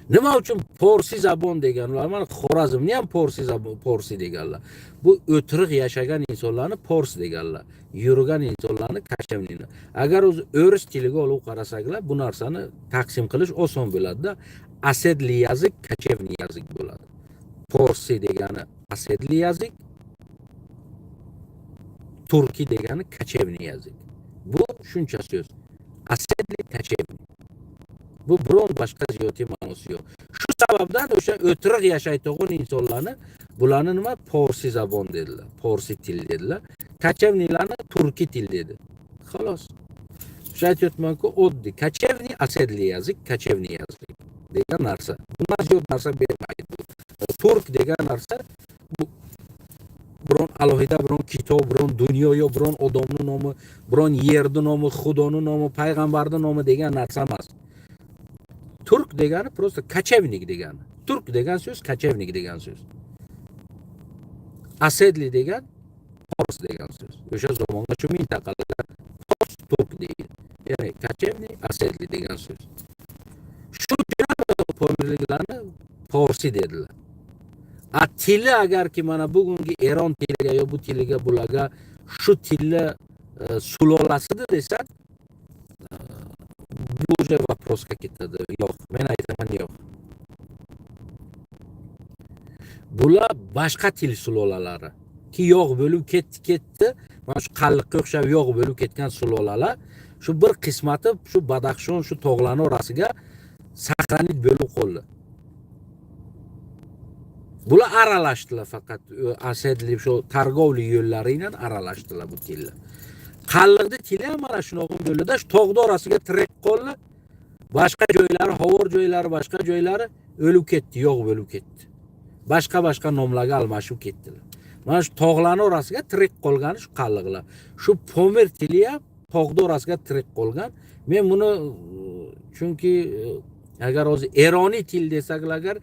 Nima uchun porsi zabon deganlar? Mana Xorazmni ham porsi zabon, porsi deganlar. Bu o'tiriq yashagan insonlarni pors deganlar. Yurgan insonlarni kashemnini. Agar o'zi o'ris tiliga olib qarasaklar, bu narsani taqsim qilish oson bo'ladi-da. Asedli язык, кочевный язык bo'ladi. Porsi degani asedli язык, turki degani кочевный язык. Bu shuncha so'z. Asedli, кочевный. Bu biron boshqa ziyodiy ma'nosi yo'q. Shu sababdan o'sha o'tiriq yashaydigan insonlarni bularni nima porsi zabon dedilar, porsi til dedilar. Кочевный larni turki til dedi. Xolos. Shu aytyapmanku, oddiy кочевный, оседлый язык, кочевный язык degan narsa. Bundan ziyod narsa bermaydi. Turk degan narsa bu biron alohida biron kitob, biron dunyo yo biron odamni nomi, biron yerni nomi, xudoni nomi, payg'ambarni nomi degan narsa emas. Turk degani просто кочевник degani. Turk degan so'z кочевник degan so'z. Asedli degan Fors degan so'z. O'sha zamonda shu mintaqalarga fors turk deydi. Ya'ni кочевник, оседлый degan so'z. Shu pomirliklarni forsi dedilar. A tili agarki mana bugungi Eron tiliga yo bu tiliga bularga shu tilni sulolasidir desak, bu уже вопрос ga ketadi. Yo'q, men aytaman yo'q. Bular boshqa til sulolalari. Ki yo'q bo'lib ketdi. Mana shu qalliqqa o'xshab yo'q bo'lib ketgan sulolalar shu bir qismati shu Badaxshon shu tog'larning orasiga saqlanib bo'lib qoldi. Bular aralashdilar faqat asedli shu торговый yo'llari bilan aralashdilar bu tillar. Qalliqni tili ham mana shunaqa bo'ldi-da, shu tog'ni orasiga tirik qoldi. Boshqa joylari, hovur joylari, boshqa joylari o'lib ketdi, yo'q bo'lib ketdi. Boshqa-boshqa nomlarga almashib ketdilar. Mana shu tog'larning orasiga tirik qolgani shu qalliqlar. Shu Pomir tili ham tog'ni orasiga tirik qolgan. Men buni chunki agar hozir Eroniy til desak, agar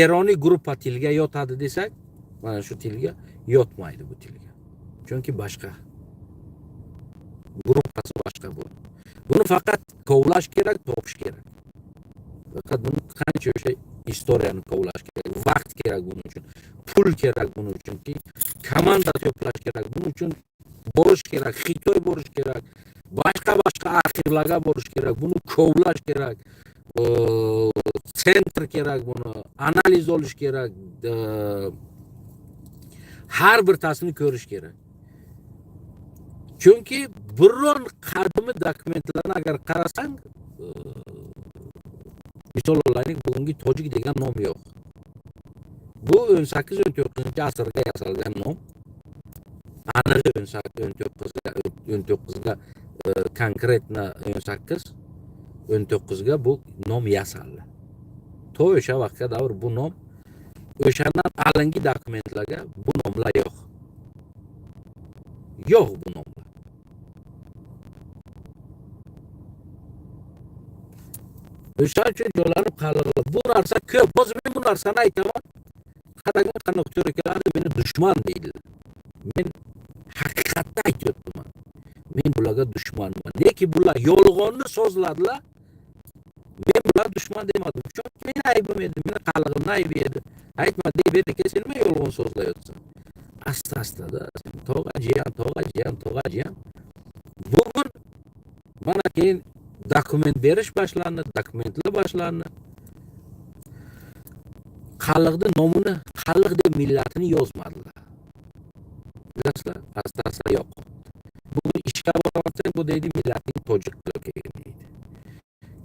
Eroniy gruppa tilga yotadi desak, mana shu tilga yotmaydi bu tilga. Chunki boshqa gruppasi boshqa bu. Buni faqat kovlash kerak, topish kerak. Faqat buni qancha o'sha istoriyani kovlash kerak, vaqt kerak buning uchun, pul kerak buning uchun, komanda to'plash kerak, buning uchun borish kerak, Xitoy borish kerak, boshqa-boshqa arxivlarga borish kerak, buni kovlash kerak, центр kerak, buni analiz olish kerak, har birtasini ko'rish kerak. Chunki biron qadimi dokumentlarni agar qarasang, misol olaylik, bugungi tojik degan nom yo'q. Bu 18-19 asrga yasalgan nom. Anig'i 18 19ga 19ga конкретно 18 19ga bu nom yasaldi. To o'sha vaqtga davr bu nom o'shandan olingi dokumentlarga bu nomlar yo'q. Yo'q bu nomlar. O'shaning uchun jo'lanib qallig'lar. Bu narsa ko'p. Hozir men bu narsani aytaman. Qaragin qanaqa to'rakalarni meni dushman deydilar. Men haqiqatni aytyapman. Men bularga dushmanman. Lekin bular yolg'onni so'zladilar. Men bular dushman demadim. Chunki meni aybim edi, meni qallig'imni aybi edi. Aytma deb edi, sen nima yolg'on so'zlayapsan? Asta-asta-da tog'a jiyan, tog'a jiyan, tog'a jiyan. Bugun mana keyin dokument berish boshlandi, dokumentlar boshlandi. Qalliqni nomini qalliq deb millatini yozmadilar. Bilasizlar, asta-asta yo'q. Bugun ishga borasan, bu deydi millating tojik qilib kelgan deydi.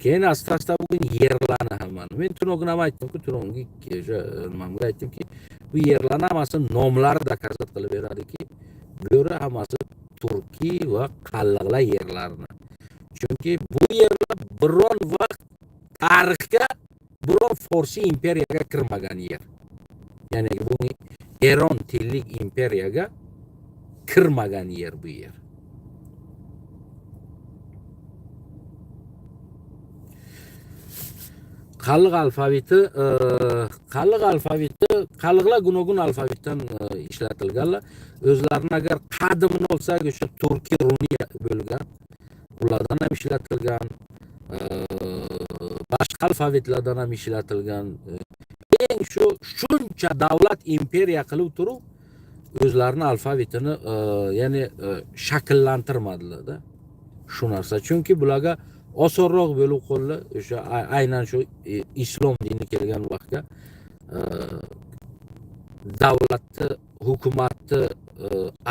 Keyin asta-asta bugun yerlarni hammani. Men tunog'ini ham aytdim-ku, tunog'ingi o'sha nimamga aytdimki, bu yerlarni hammasi nomlari доказать qilib beradiki, bu yerda hammasi turkiy va qalliqlar yerlarini. Chunki bu yerlar biron vaqt tarixga biron forsiy imperiyaga kirmagan yer. Ya'ni bu Eron tillik imperiyaga kirmagan yer bu yer. Qalliq alfaviti, qalliq alfaviti, qalliqlar gunogun alfavitdan ishlatilganlar. O'zlarini agar qadimini olsak, o'sha turkiy runiy bo'lgan, ulardan ham ishlatilgan, boshqa alfavitlardan ham ishlatilgan. Eng shu shuncha davlat imperiya qilib turib, o'zlarini alfavitini, ya'ni shakllantirmadilar-da. Shu narsa, chunki bularga osonroq bo'lib qoldi. O'sha aynan shu islom dini kelgan vaqtga davlatni, hukumatni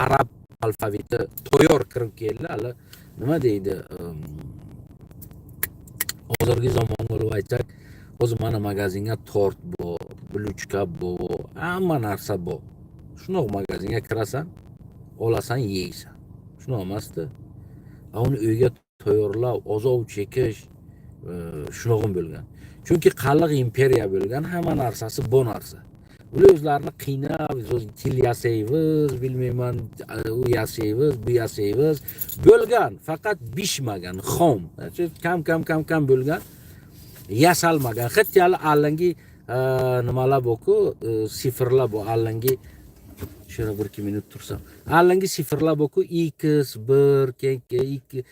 arab alfaviti to'yor kirib keldi. Hali nima deydi? Hozirgi zamonga olib aytsak, hozir mana magazinga tort bu, bluchka bu, hamma narsa bu. Shunaqa magazinga kirasan, olasan, yeysan. Shunaqa emasdi. Uni uyga tayyorlab, ozov chekish shunaqa bo'lgan. Chunki qalliq imperiya bo'lgan, hamma narsasi bu narsa. Ular o'zlarini qiynab, til yasaymiz, bilmayman, u yasaymiz, bu yasaymiz bo'lgan, faqat bishmagan, xom. Kam kam kam kam bo'lgan, yasalmagan. Hatto hali allangi nimalar bu-ku, sifrlar bu allangi Shu yerda 1-2 minut tursam. Allangi sifrlar borku, x 1, keyin 2,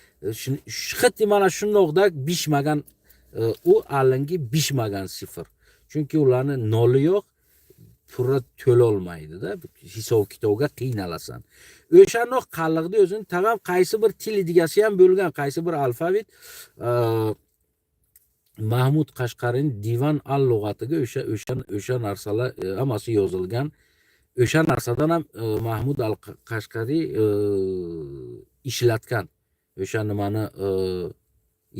xuddi mana shundoqda bishmagan, u allangi bishmagan sifr. Chunki ularni noli yo'q, purra to'lolmaydida, hisob kitobga qiynalasan. O'shanoq qalliqni o'zini tag'am qaysi bir til digasi ham bo'lgan, qaysi bir alfabet, Mahmud Qashqarining Divan al-lug'atiga o'sha narsalar hammasi yozilgan. O'sha narsadan ham Mahmud al Qashqariy ishlatgan o'sha nimani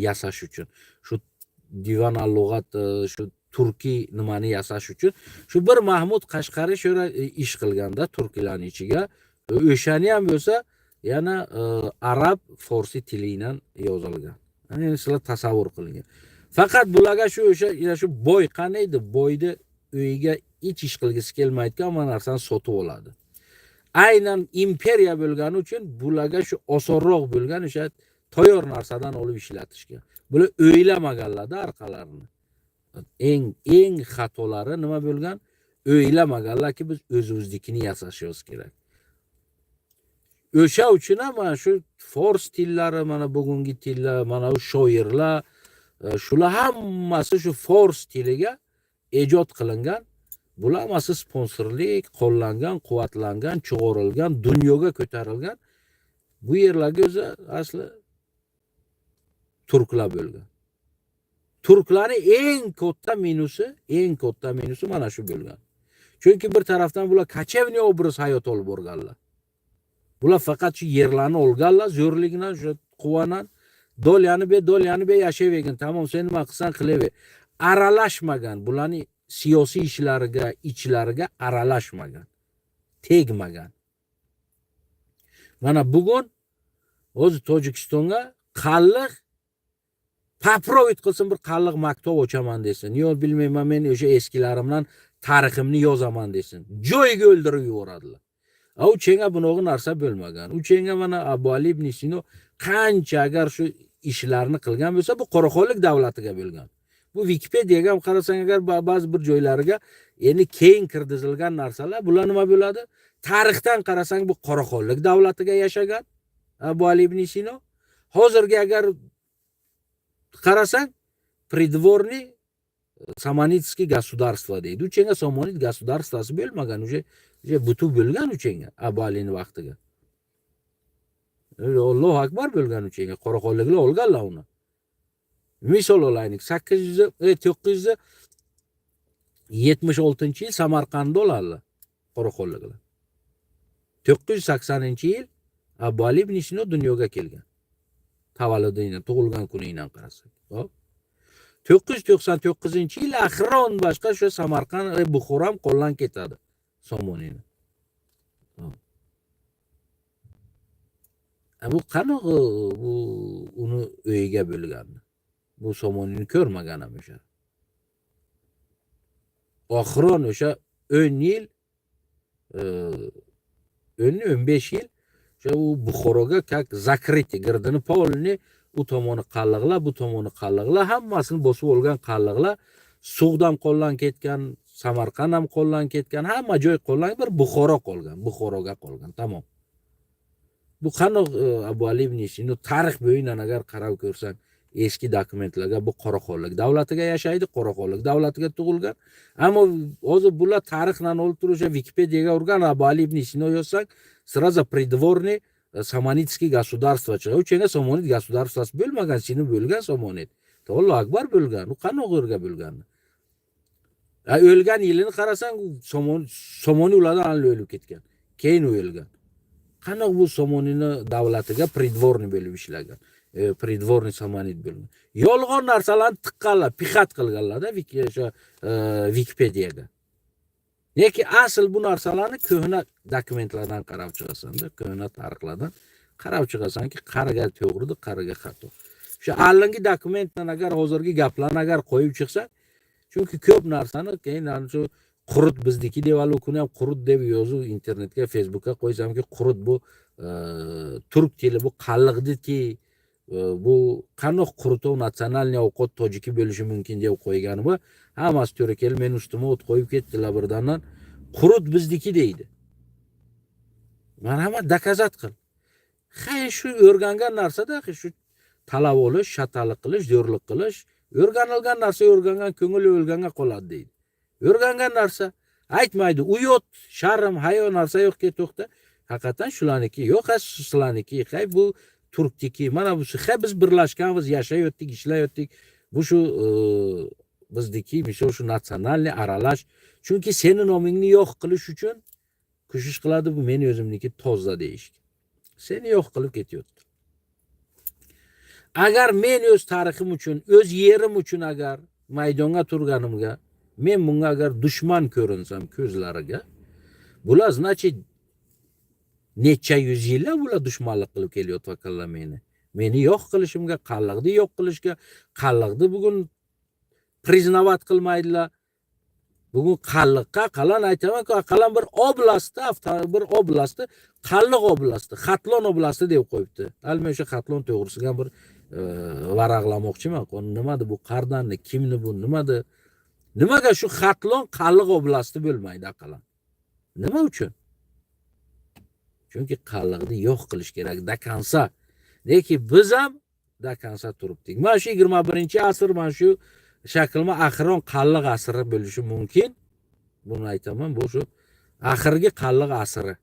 yasash uchun. Shu Divan al-lug'at, shu turkiy nimani yasash uchun shu bir Mahmud Qashqariy shu yerda ish qilganda turkiylarning ichiga, o'shani ham bo'lsa yana arab forsi tili bilan yozilgan. Endi sizlar tasavvur qiling. Faqat bularga shu o'sha shu boy qanday edi? Boyni uyiga hech ish qilgisi kelmaydigan hamma narsani sotib oladi. Aynan imperiya bo'lgani uchun bularga shu osonroq bo'lgan o'sha tayyor narsadan olib ishlatishga. Bular o'ylamaganlarda orqalarini. Eng xatolari nima bo'lgan? O'ylamaganlarki, biz o'zimiznikini yasashimiz kerak. O'sha uchun ham mana shu fors tillari, mana bugungi tillar, mana bu shoirlar, shular hammasi shu fors tiliga ijod qilingan. Bular hammasi sponsorlik, qo'llangan, quvvatlangan, chug'urilgan, dunyoga ko'tarilgan. Bu yerlarga o'zi asli turklar bo'lgan. Turklarning eng katta minusi, eng katta minusi mana shu bo'lgan. Chunki bir tarafdan bular кочевной образ hayot olib borganlar. Bular faqat shu yerlarni olganlar, zo'rlik bilan, shu quvanan, доля ni ber, доля ni ber, yashayvergin, tamom, sen nima qilsang qilaver. Aralashmagan, bularning siyosiy ishlariga, ichlariga aralashmagan, tegmagan. Mana bugun o'zi Tojikistonga qalliq попробовать qilsin, bir qalliq maktab ochaman desin. Yo bilmayman, men o'sha eskilarimdan tariximni yozaman desin. Joyiga o'ldirib yuboradilar. A u chenga bunaqa narsa bo'lmagan. U chenga mana Abu Ali ibn Sino qancha agar shu ishlarni qilgan bo'lsa, bu Qoraxonlik davlatiga bo'lgan. Bu Wikipediyaga ham qarasang agar, ba'zi bir joylariga endi keyin kirgizilgan narsalar, bular nima bo'ladi? Tarixdan qarasang, bu Qoraxonlik davlatiga yashagan Abu Ali ibn Sino. Hozirgi agar qarasang, придворный Саманидский государство deydi. Uchenga Samanid государство si bo'lmagan, уже butun bo'lgan uchenga Abu Alini vaqtiga. Allohu akbar bo'lgan uchenga Qoraxonliklar olganlar uni. Misol olaylik, 800 976-yil Samarqandda oladilar Qoraxonliklar. 980-yil Abu Ali ibn Sino dunyoga kelgan. Tavalludini, tug'ilgan kunidan qarasak. Xo'p. 999-yil oxiron boshqa shu Samarqand, Buxoro ham qo'ldan ketadi Somoniyni. Xo'p. Bu qanaqa bu uni uyiga bo'lgan? Bu Somoniyni ko'rmagan ham o'sha. Oxiron o'sha 10 yil, 10-15 yil o'sha u Buxoroga как закрытый girdini polni, u tomoni qalliqlar, bu tomoni qalliqlar, hammasini bosib olgan qalliqlar. Sug'd ham qo'ldan ketgan, Samarqand ham qo'ldan ketgan, hamma joy qo'ldan, bir Buxoro qolgan, Buxoroga qolgan, tamom. Bu qandoq Abu Ali ibn Sino tarix bo'yidan agar qarab ko'rsang eski dokumentlarga, bu Qoraxonlik davlatiga yashaydi, Qoraxonlik davlatiga tug'ilgan. Ammo hozir bular tarixdan olib turib o'sha Wikipediyaga urgan Abu Ali ibn Sino yozsang, сразу придворный Саманидский государство chiqadi. Uchenga Samonid государство si bo'lmagan, seni bo'lgan Samonid. Allohu akbar bo'lgan. U qanday o'rga bo'lgan? O'lgan yilini qarasang, Somoniy ulardan alla o'lib ketgan. Keyin u o'lgan. Qanaqa bu Somoniyni davlatiga придворный bo'lib ishlagan? Придворный Samanid bo'lgan. Yolg'on narsalarni tiqqanlar, пихать qilganlarda o'sha Wikipediyaga. Lekin asl bu narsalarni ko'hna dokumentlardan qarab chiqasan-da, ko'hna tarixlardan qarab chiqasanki, qariga to'g'ridir, qariga xato. O'sha oldingi dokumentdan agar hozirgi gaplarni agar qo'yib chiqsa, chunki ko'p narsani keyin ana shu qurut bizniki deb, hali u kuni ham qurut deb yozib internetga, Facebookga qo'ysamki, qurut bu turk tili, bu qalliqdiki, bu qandoq qurutov национальный ovqat tojiki bo'lishi mumkin deb qo'yganimga hammasi to'g'ri kelib meni ustimga o't qo'yib ketdilar birdandan. Qurut bizniki deydi. Marhamat, доказать qil. Hay, shu o'rgangan narsada shu talab olish, shatalik qilish, zo'rlik qilish, o'rganilgan narsa o'rgangan ko'ngil o'lganga qoladi deydi. O'rgangan narsa aytmaydi. Uyat, sharm, hayo narsa yo'qki, to'xta. Haqiqatan shularniki yo'q, ha sizlarniki, hay bu turkniki, mana bu hay biz birlashganmiz, yashayotdik, ishlayotdik. Bu shu bizniki, misol shu национальный aralash. Chunki seni nomingni yo'q qilish uchun kushish qiladi, bu meni o'zimniki toza deyishga. Seni yo'q qilib ketyapti. Agar men o'z tarixim uchun, o'z yerim uchun agar maydonga turganimga, men bunga agar dushman ko'rinsam ko'zlariga, bular значит necha yuz yillar bular dushmanlik qilib kelayotganlar meni. Meni yo'q qilishimga, qalliqni yo'q qilishga, qalliqni bugun признавать qilmaydilar. Bugun qalliqqa qalan aytaman-ku, qalan bir oblastda, bir oblastda, Qalliq oblasti, Xatlon oblasti deb qo'yibdi. Hali men o'sha Xatlon to'g'risida bir varaqlamoqchiman. Nimadi bu qardanni, kimni bu, nimadi? Nimaga shu Xatlon Qalliq oblasti bo'lmaydi aqallan? Nima uchun? Chunki qalliqni yo'q qilish kerak до конца. Lekin biz ham до конца turibdik. Mana shu 21-asr, mana shu shaklma oxiron qalliq asri bo'lishi mumkin. Buni aytaman, bu shu oxirgi qalliq asri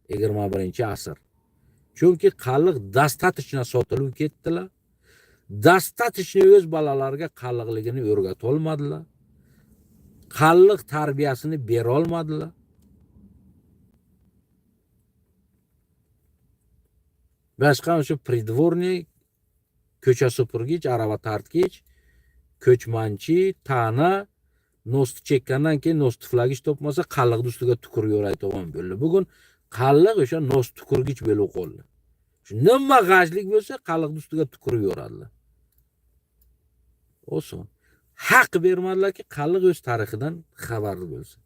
21-asr. Chunki qalliq достаточно sotilib ketdilar. Достаточно o'z bolalariga qalliqligini o'rgata olmadilar. Qalliq tarbiyasini bera olmadilar. Boshqa shu придворный, ko'cha supurgich, arava tortgich, ko'chmanchi, ta'na, nosni chekkandan keyin nos tuflagich topmasa qalliqni ustiga tukurib yuradigan bo'ldi. Bugun qalliq o'sha nos tukurgich bo'lib qoldi. Shu nima g'ajlik bo'lsa qalliqni ustiga tukurib yuradilar. Oson. Haq bermadilarki, qalliq o'z tarixidan xabarli bo'lsin.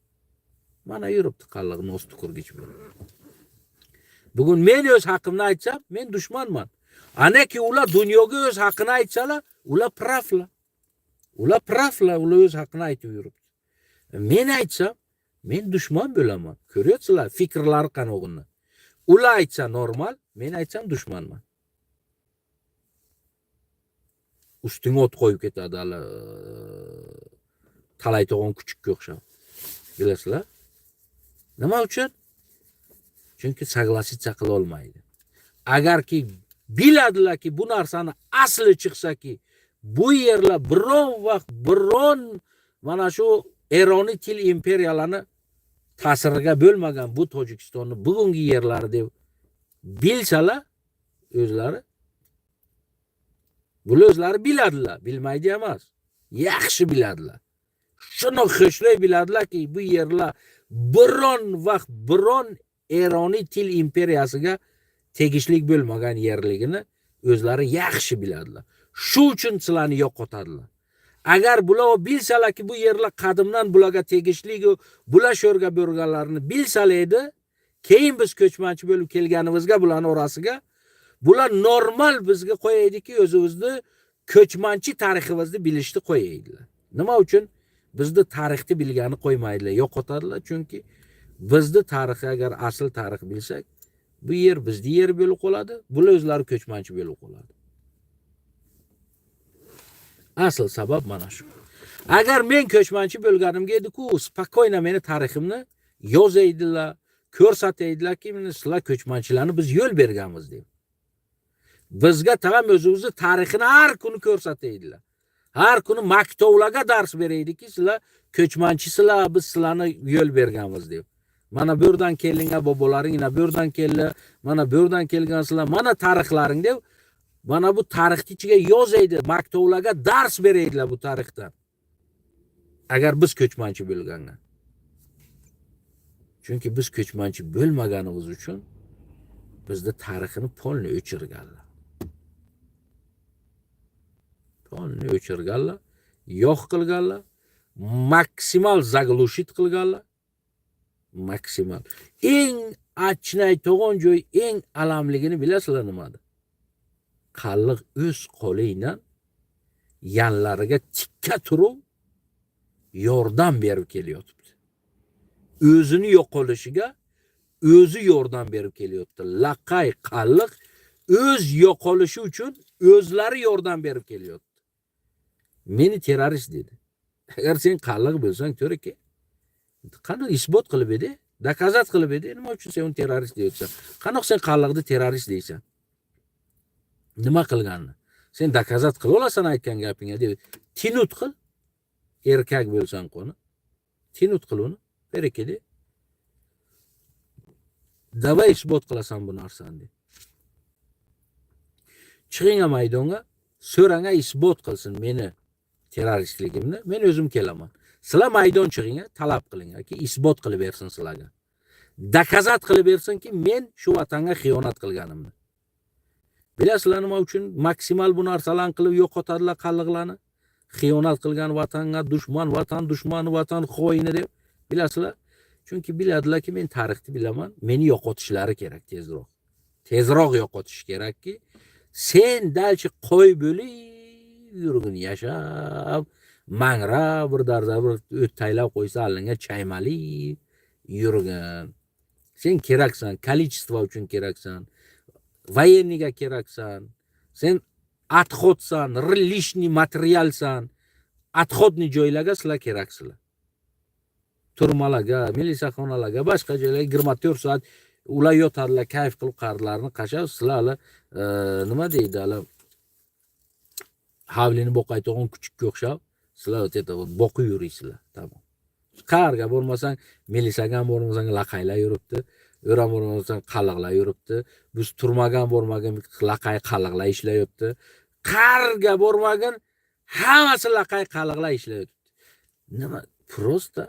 Mana yuribdi qalliq nos tukurgich bo'lib. Bugun men o'z haqimni aytsam, men dushmanman. Anaki ular dunyoga o'z haqini aytsalar, ular прав lar. Ular прав lar, ular o'z haqini aytib yuribdi. Men aytsam, men dushman bo'laman. Ko'ryapsizlar, fikrlari qanog'ini. Ular aytsa normal, men aytsam dushmanman. Ustingga o't qo'yib ketadi hali talaytog'on kuchukka o'xshab. Bilasizlar? Nima uchun? Chunki согласиться qila olmaydi. Agarki biladilarki bu narsani asli chiqsaki, bu yerlar biron vaqt biron mana shu Eroniy til imperiyalarni ta'siriga bo'lmagan bu Tojikistonni bugungi yerlari deb bilsalar o'zlari, bular o'zlari biladilar, bilmaydi emas. Yaxshi biladilar. Shuni xushray biladilarki, bu yerlar biron vaqt biron Eroniy til imperiyasiga tegishli bo'lmagan yerligini o'zlari yaxshi biladilar. Shu uchun sizlarni yo'qotadilar. Agar bular bilsalarki bu yerlar qadimdan bularga tegishli, bular sho'rga bo'lganlarini bilsalar edi, keyin biz ko'chmanchi bo'lib kelganimizga bularning orasiga bular normal bizga qo'yaydiki, o'zimizni ko'chmanchi tariximizni bilishni qo'yaydilar. Nima uchun? Bizni tarixni bilgani qo'ymaydilar, yo'qotadilar. Chunki bizni tarixi agar asl tarix bilsak, bu yer bizni yer bo'lib qoladi, bular o'zlari ko'chmanchi bo'lib qoladi. Asl sabab mana shu. Agar men ko'chmanchi bo'lganimga edi-ku, спокойно meni tariximni yozaydilar, ko'rsataydilarki, mana sizlar ko'chmanchilarni biz yo'l berganmiz deb. Bizga tag'am o'zimizni tarixini har kuni ko'rsataydilar. Har kuni maktovlarga dars beraydiki, sizlar ko'chmanchisizlar, biz sizlarni yo'l berganmiz deb. Mana bu yerdan kelingan bobolaring, mana bu yerdan keldi, mana bu yerdan kelgansizlar, mana tarixlaring deb. Mana bu tarixni ichiga yozaydi, maktovlarga dars beraydilar bu tarixdan. Agar biz ko'chmanchi bo'lganda. Chunki biz ko'chmanchi bo'lmaganimiz uchun bizda tarixini polni o'chirganlar. Polni o'chirganlar, yo'q qilganlar, maksimal заглушить qilganlar. Maksimal. Eng achinaydigan joy, eng alamligini bilasizlar nimada? Qalliq o'z qo'li bilan yanlariga tikka turib yordam berib kelyotibdi. O'zini yo'qolishiga o'zi yordam berib kelyapti. Laqay qalliq o'z yo'qolishi uchun o'zlari yordam berib kelyapti. Meni terrorist dedi. Agar sen qalliq bo'lsang, to'riki, qanday isbot qilib edi? Dokazat qilib edi. Nima uchun sen uni terrorist deyapsan? Qanday sen qalliqni terrorist deysan? Nima qilganini? Sen dokazat qila olasan aytgan gapingga deb. Tinut qil. Erkak bo'lsang qoni. Tinut qil uni. Beriki de. Давай isbot qilasan bu narsani de. Chiqing maydonga, so'ranga isbot qilsin meni terroristligimni. Men o'zim kelaman. Sizlar maydon chiqing, talab qiling, ki isbot qilib bersin sizlarga. Dokazat qilib bersinki, men shu vatanga xiyonat qilganimni. Bilasizlar nima uchun maksimal bu narsalarni qilib yo'qotadilar qalliqlarni? Xiyonat qilgan vatanga dushman, vatan dushmani, vatan xoini deb. Bilasizlar? Chunki biladilarki, men tarixni bilaman, meni yo'qotishlari kerak tezroq. Tezroq yo'qotish kerakki, sen dalchi qo'y bo'lib yurgin yashab, mangrab bir darda bir o't taylab qo'ysa allinga chaymalib yurgin. Sen keraksan, количество uchun keraksan. Военныйga keraksan. Sen отходsan, лишний materialsan. Отходный joylarga sizlar keraksizlar. Turmalarga, milisaxonalarga, boshqa joylarga 24 soat ular yotadilar, kayf qilib qarlarini qashab, sizlar hali nima deydi, hali hovlini boqayotgan kuchukka o'xshab, sizlar вот это вот boqib yuraysizlar. Tamom. Qayerga bormasang, milisaga ham bormasang laqaylar yuribdi. O'ram bormasang qalliqlar yuribdi. Biz turmaga ham bormagan laqay qalliqlar ishlayapti. Qayerga bormagin hammasi laqay qalliqlar ishlayapti. Nima? Просто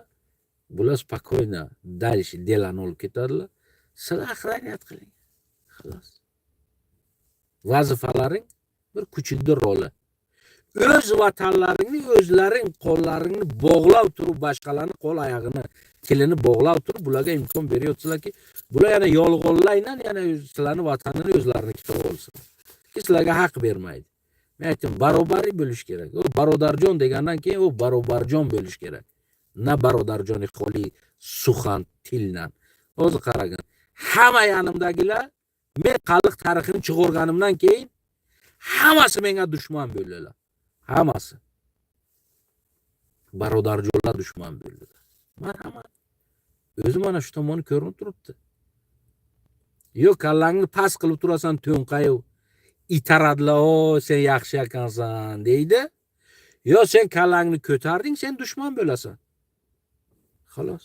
bular спокойно дальше делani olib ketadilar. Sizlar охранять qiling. Xolos. Vazifalaring bir kuchukni roli. O'z vatanlaringni o'zlaring qo'llaringni bog'lab turib, boshqalarni qo'l oyog'ini, tilini bog'lab turib, bularga imkon beryapsizlarki, bular yana yolg'onlaynan yana sizlarni vatanini o'zlariniki qilib olsin. Ki sizlarga haq bermaydi. Men aytdim, barobarlik bo'lish kerak. U barodarjon degandan keyin u barobarjon bo'lish kerak. Na barodarjoni xoli suxan tildan. O'zi qaragin. Hamma yanimdagilar men qalliq tarixini chiqarganimdan keyin hammasi menga dushman bo'ldilar. Hammasi. Barodarjonlar dushman bo'ldilar. Marhamat. O'zi mana shu tomoni ko'rinib turibdi. Yo kallangni past qilib turasan to'nqayib, itaradlar, o sen yaxshi ekansan deydi. Yo sen kallangni ko'tarding, sen dushman bo'lasan. Xolos.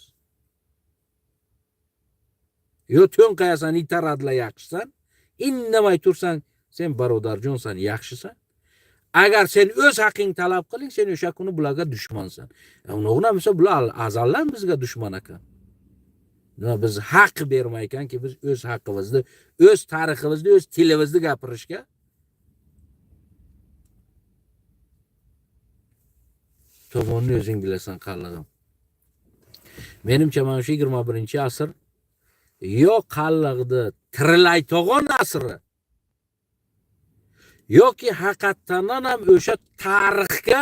Yo to'nqayasan, itaradlar yaxshisan. Indamay tursang, sen barodarjonsan, yaxshisan. Agar sen o'z haqing talab qiling, sen o'sha kuni bularga dushmansan. Uni bo'lsa bular azaldan bizga dushman ekan. Nima biz haq bermay ekanki, biz o'z haqimizni, o'z tariximizni, o'z tilimizni gapirishga. Tomonni o'zing bilasan qallig'im. Menimcha mana shu 21-asr yo qallig'ni tirilaytog'on asri yoki haqiqatdan ham o'sha tarixga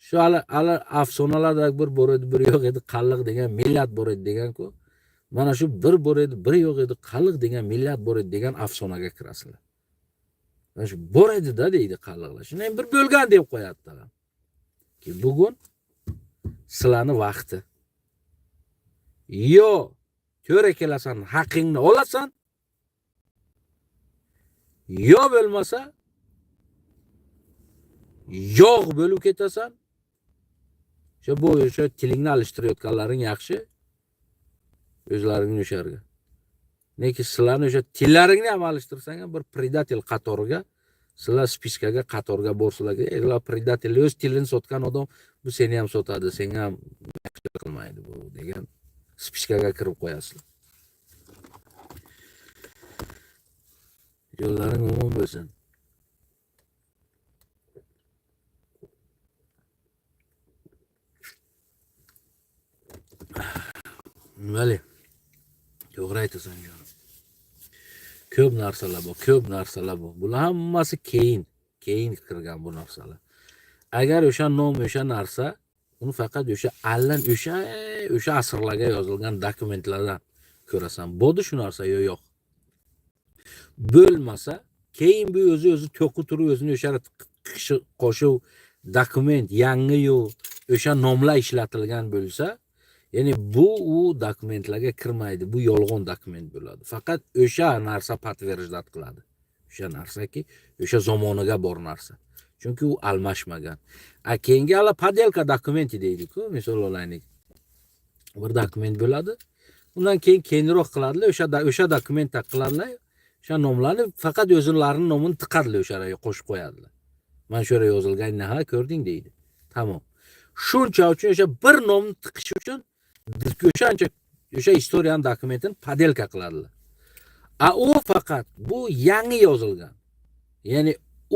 shu hali afsonalarda bir bor edi, bir yo'q edi, qalliq degan millat bor edi degan-ku. Mana shu bir bor edi, bir yo'q edi, qalliq degan millat bor edi degan afsonaga kirasizlar. Mana shu bor edi-da deydi qalliqlar. Shundan bir bo'lgan deb qo'yadi. Ki bugun sizlarni vaqti. Yo to'ra kelasan, haqingni olasan, yo bo'lmasa yog' bo'lib ketasan. O'sha bu o'sha tilingni alishtirayotganlaring yaxshi. O'zlaringni o'sharga. Lekin sizlarni o'sha tillaringni ham alishtirsang ham bir predatel qatoriga, sizlar spiskaga qatorga borsalar, ular predatel o'z tilini sotgan odam bu seni ham sotadi, senga ham yaxshi qilmaydi bu degan spiskaga kirib qo'yasizlar. Yo'llaring omon bo'lsin. Vali, to'g'ri aytasan jonim. Ko'p narsalar bor, ko'p narsalar bor. Bular hammasi keyin kirgan bu narsalar. Agar o'sha nom, o'sha narsa, uni faqat o'sha allan o'sha asrlarga yozilgan dokumentlardan Ko'rasan, bo'ldi shu narsa yo yo'q. Bo'lmasa, keyin bu o'zi o'zi to'qib turib o'zini o'sha qo'shuv dokument yangi-yu o'sha nomlar ishlatilgan bo'lsa, ya'ni bu u dokumentlarga kirmaydi, bu yolg'on dokument bo'ladi. Faqat o'sha narsa подтверждать qiladi. O'sha narsaki, o'sha zamoniga bor narsa. Chunki u almashmagan. A keyingi ala подделка документы deydi-ku, misol olaylik. Bir dokument bo'ladi. Undan keyin keyinroq qiladilar, o'sha dokument qiladilar. O'sha nomlarni faqat o'zlarining nomini tiqadilar, o'sha yerga qo'shib qo'yadilar. Mana shu yerga yozilgan, ha, ko'rding deydi. Tamom. Shuncha uchun o'sha bir nomni tiqish uchun o'shancha o'sha istoriyaning dokumentini подделка qiladilar. A u faqat bu yangi yozilgan. Ya'ni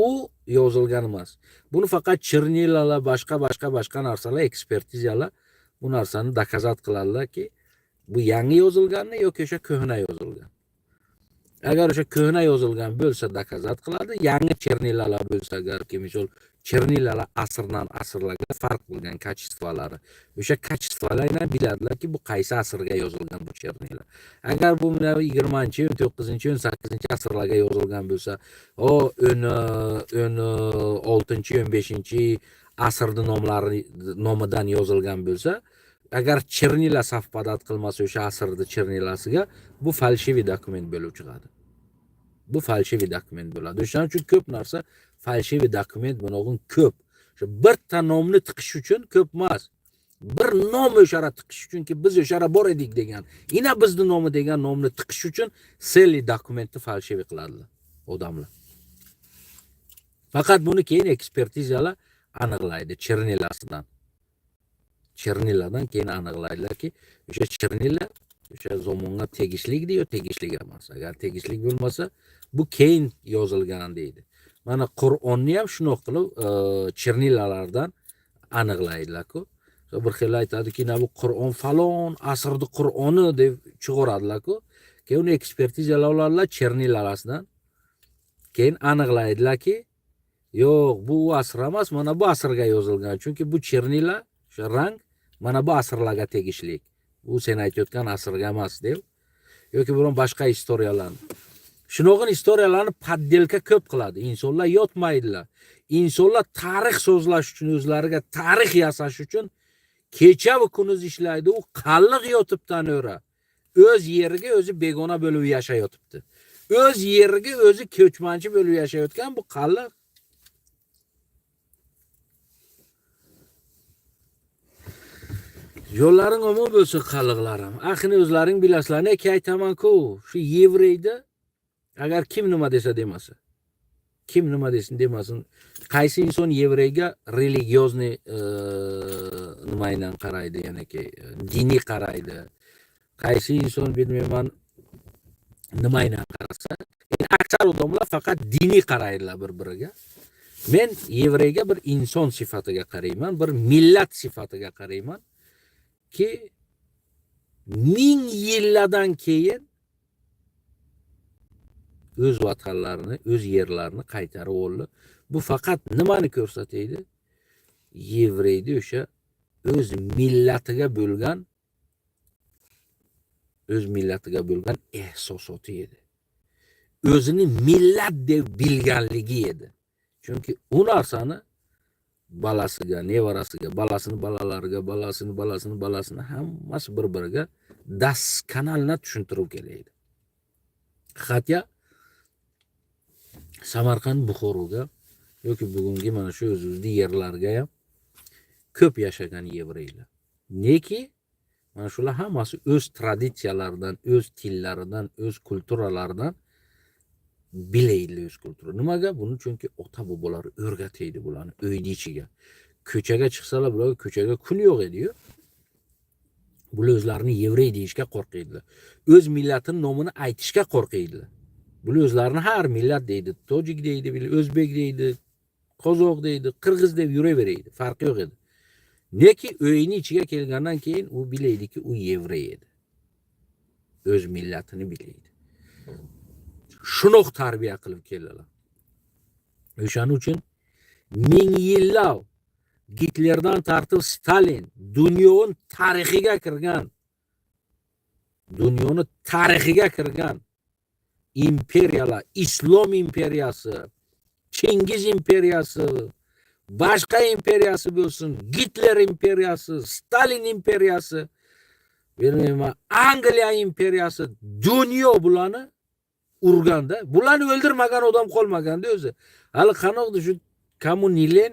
u yozilgan emas. Buni faqat чернила lar, boshqa boshqa boshqa narsalar, ekspertizalar bu narsani доказать qiladilarki, bu yangi yozilganmi yoki o'sha ko'hna yozilgan. Agar o'sha ko'hna yozilgan bo'lsa доказать qiladi, yangi чернила lar bo'lsa agarki misol чернила lar asrdan asrlarga farq qilgan качество lari. O'sha качество lardan biladilarki, bu qaysi asrga yozilgan bu чернила. Agar bu 20-chi, 19-chi, 18-chi asrlarga yozilgan bo'lsa, o 16-chi, 15-chi asrni nomlari nomidan yozilgan bo'lsa, agar чернила совпадать qilmasa o'sha asrni чернила siga, bu фальшивый dokument bo'lib chiqadi. Bu фальшивый dokument bo'ladi. O'shaning uchun ko'p narsa фальшивый dokument bunog'in ko'p. O'sha bitta nomni tiqish uchun ko'p emas. Bir nom o'sha yerga tiqish uchunki biz o'sha yerga bor edik degan, ina bizni nomi degan nomni tiqish uchun целый dokumentni фальшивый qiladilar odamlar. Faqat buni keyin ekspertizalar aniqlaydi чернила sidan. Чернила dan keyin aniqlaydilarki, o'sha чернила o'sha zamonga tegishlikdi yo tegishli emas. Agar tegishli bo'lmasa, bu keyin yozilgan deydi. Mana Qur'onni ham shundoq qilib чернила lardan aniqlaydilar-ku. Bir xil aytadiki, bu Qur'on falon asrni Qur'oni deb chiqaradilar-ku. Keyin uni ekspertizalar oladilar чернила laridan. Keyin aniqlaydilarki, yo'q, bu u asr emas, mana bu asrga yozilgan. Chunki bu чернила, o'sha rang mana bu asrlarga tegishli. Bu sen aytayotgan asrga emas deb yoki biron boshqa istoriyalarni. Shunog'in istoriyalarni подделка ko'p qiladi. Insonlar yotmaydilar. Insonlar tarix so'zlash uchun, o'zlariga tarix yasash uchun kecha va kunduz ishlaydi. U qalliq yotibdan o'ra. O'z yeriga o'zi begona bo'lib yashayotibdi. O'z yeriga o'zi ko'chmanchi bo'lib yashayotgan bu qalliq. Yo'llaring omon bo'lsin qalliqlarim. Axini o'zlaring bilasizlar. Nega aytaman-ku, shu yevreyda agar kim nima desa demasa, kim nima desin demasin, qaysi inson yevreyga religiozniy nima bilan qaraydi, ya'niki diniy qaraydi. Qaysi inson bilmayman nima bilan qarasa, endi aksar odamlar faqat diniy qaraydilar bir-biriga. Men yevreyga bir inson sifatiga qarayman, bir millat sifatiga qarayman ki ming yillardan keyin o'z vatanlarini, o'z yerlarini qaytarib oldi. Bu faqat nimani ko'rsatadi? Yevreyni o'sha o'z millatiga bo'lgan ehsosoti edi. O'zini millat deb bilganligi edi. Chunki u narsani balasiga, nevarasiga, balasini bolalariga, balasini balasini balasini hammasi bir-biriga daskanalni tushuntirib kelaydi. Hatto Samarqand, Buxoroga yoki bugungi mana shu o'zimizni yerlarga ham ko'p yashagan yevreylar. Neki mana shular hammasi o'z traditsiyalaridan, o'z tillaridan, o'z kulturalaridan bilaydilar o'z kultura. Nimaga? Buni chunki ota bobolari o'rgataydi bularni uyni ichiga. Ko'chaga chiqsalar bularga ko'chaga kun yo'q edi-yu. Bular o'zlarini yevrey deyishga qo'rqaydilar. O'z millatini nomini aytishga qo'rqaydilar. Bular o'zlarini har millat deydi, tojik deydi, o'zbek deydi, qozoq deydi, qirg'iz deb yuraveradi. Farqi yo'q edi. Neki uyini ichiga kelgandan keyin u bilaydiki, u yevrey edi. O'z millatini bilaydi. Shunoq tarbiya qilib keldilar. O'shaning uchun ming yillab Gitlerdan tortib Stalin dunyoning tarixiga kirgan Dunyoni tarixiga kirgan imperiyalar, Islom imperiyasi, Chingiz imperiyasi, boshqa imperiyasi bo'lsin, Gitler imperiyasi, Stalin imperiyasi, bilmayman, Angliya imperiyasi, dunyo bularni urganda, bularni o'ldirmagan odam qolmaganda o'zi. Hali qanoqdi shu kommunilen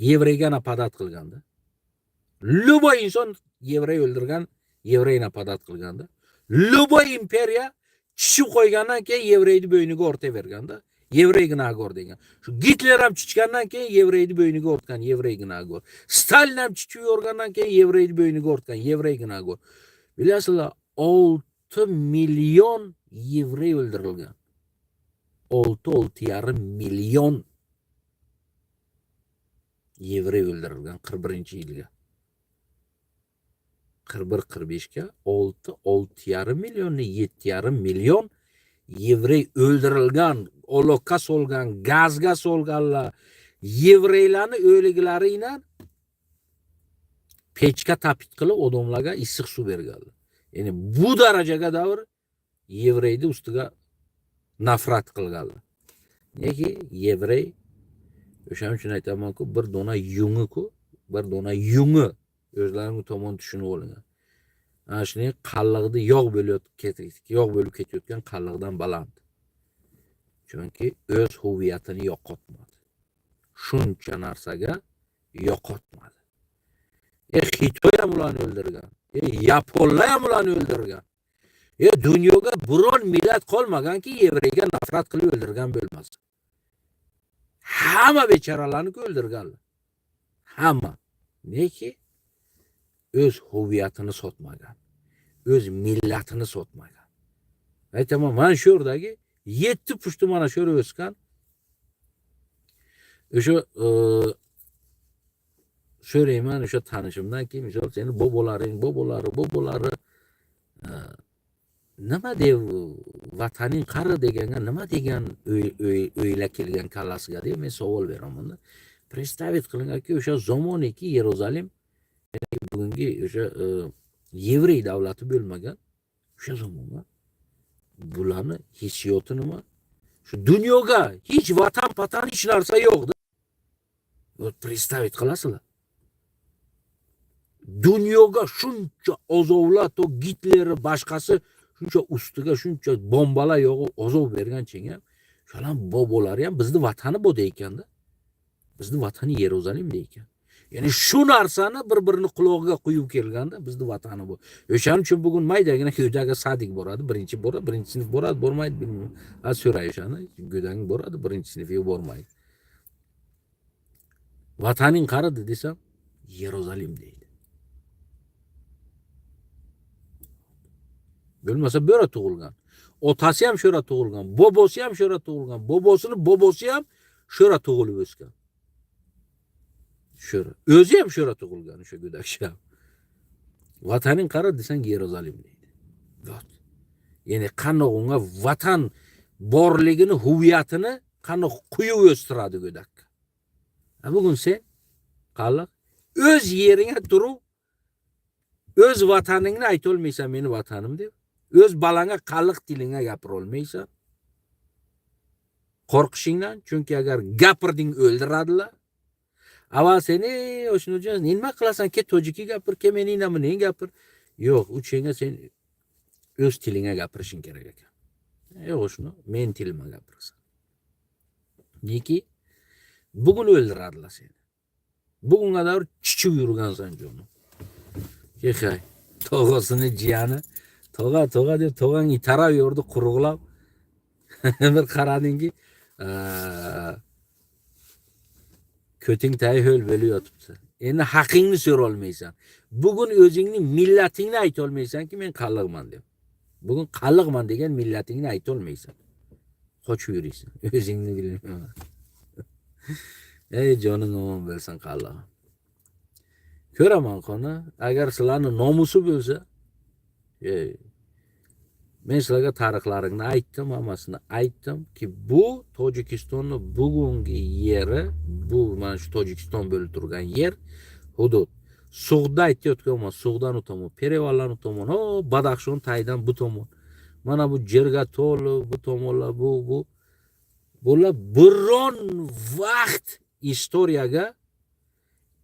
yevreyga нападать qilganda. Любой inson yevrey o'ldirgan, yevrey нападать qilganda. Любой imperiya chichib qo'ygandan keyin yevreyni bo'yniga ortaverganda. Yevrey gunohkor degan. Shu Gitler ham chichgandan keyin yevreyni bo'yniga ortgan, yevrey gunohkor. Stalin ham chichib yuborgandan keyin yevreyni bo'yniga ortgan, yevrey gunohkor. Bilasizlar, 6 million yevrey o'ldirilgan. 6-6,5 million yevrey o'ldirilgan 41-yilga. 41-45 ga 6-6,5 millionni 7,5 million yevrey o'ldirilgan, olokka solgan, gazga solganlar, yevreylarni o'liklari bilan pechka топить qilib odamlarga issiq suv berganlar. Ya'ni bu darajaga davr yevreyni ustiga nafrat qilganlar. Nega yevrey? O'shaning uchun aytamanku, bir dona yungi-ku, bir dona yungi o'zlaring tomon tushunib olinglar. Ana shuni qallig'ida yog' bo'lib yog' bo'lib ketayotgan qallig'dan baland. Chunki o'z huviyatini yo'qotmadi. Shuncha narsaga yo'qotmadi. Xitoy ham ularni o'ldirgan. Yaponlar ham ularni o'ldirgan. Dunyoga biron millat qolmaganki, yevreyga nafrat qilib o'ldirgan bo'lmasa. Hamma bechoralarni o'ldirganlar. Hamma. Neki o'z huviyatini sotmagan. O'z millatini sotmagan. Aytaman, mana shu yerdagi 7 pushti mana shu yerda o'sgan. O'sha so'rayman o'sha tanishimdan ki, misol seni bobolaring, bobolari, bobolari nima deb vataning qari deganga nima degan o'yla kelgan kallasiga deb men savol beraman. Представить qiling aka, o'sha zamoniki Yerusalim, bugungi o'sha yevrey davlati bo'lmagan o'sha zamonda bularni hissiyoti nima? Shu dunyoga hech vatan patan hech narsa yo'qda. Вот представить qilasizlar. Dunyoga shuncha azoblar, to Gitleri boshqasi shuncha ustiga shuncha bombalar yog'ib azob bergan ham, shular bobolari ham bizni vatani bu ekanda. Bizni vatani Yerusalim ekan. Ya'ni shu narsani bir-birini qulog'iga quyib kelganda bizni vatani bu. O'shaning uchun bugun maydagina go'daga садик boradi, birinchi boradi, birinchi sinf boradi, bormaydi, bilmayman. Ha, so'ray o'shani, go'dang boradi, birinchi sinfga bormaydi. Vataning qaridi desam, Yerusalim deydi. Bo'lmasa bu yerda tug'ilgan. Otasi ham shu yerda tug'ilgan, bobosi ham shu yerda tug'ilgan, bobosini bobosi ham shu yerda tug'ilib o'sgan. Shu yerda. O'zi ham shu yerda tug'ilgan o'sha go'dak ham. Vataning qara desang Yerusalim deydi. Вот. Ya'ni qandoq unga vatan borligini, huviyatini qandoq quyib o'stiradi go'dakka. Bugun sen qalliq o'z yeringga turib o'z vataningni aytolmaysan meni vatanim deb. O'z balangga qalliq tilingga gapira olmaysan. Qo'rqishingdan, chunki agar gapirding o'ldiradilar. Avval seni o'shuni uchun nima qilasan, ke tojiki gapir, ke mening men gapir. Yo'q, uchinga sen o'z tilingga gapirishing kerak ekan. Yo'q, shuni men tilimga gapirasan. Neki bugun o'ldiradilar seni. Bugunga qadar chichib yurgansan jonim. Kexay, tog'asini jiyani, tog'a tog'a deb tog'ang itarab yurdi quruqlab. Bir qaradingki, ko'ting tagi ho'l bo'lib yotibdi. Endi haqingni so'rolmaysan. Bugun o'zingni millatingni aytolmaysanki men qalliqman deb. Bugun qalliqman degan millatingni aytolmaysan. Qochib yuriysan. O'zingni bilmayman. Ey joning omon bo'lsin qalliq. Ko'raman qoni, agar sizlarni nomusi bo'lsa, ey, men sizlarga tarixlaringni aytdim, hammasini aytdim-ki bu Tojikistonni bugungi yeri, bu mana shu Tojikiston bo'lib turgan yer hudud. Sug'dda aytayotganman, Sug'dan u tomon, Perevaldan u tomon, o Badaxshon tagidan bu tomon. Mana bu Jirgatoli, bu tomonlar, bu bular biron vaqt istoriyaga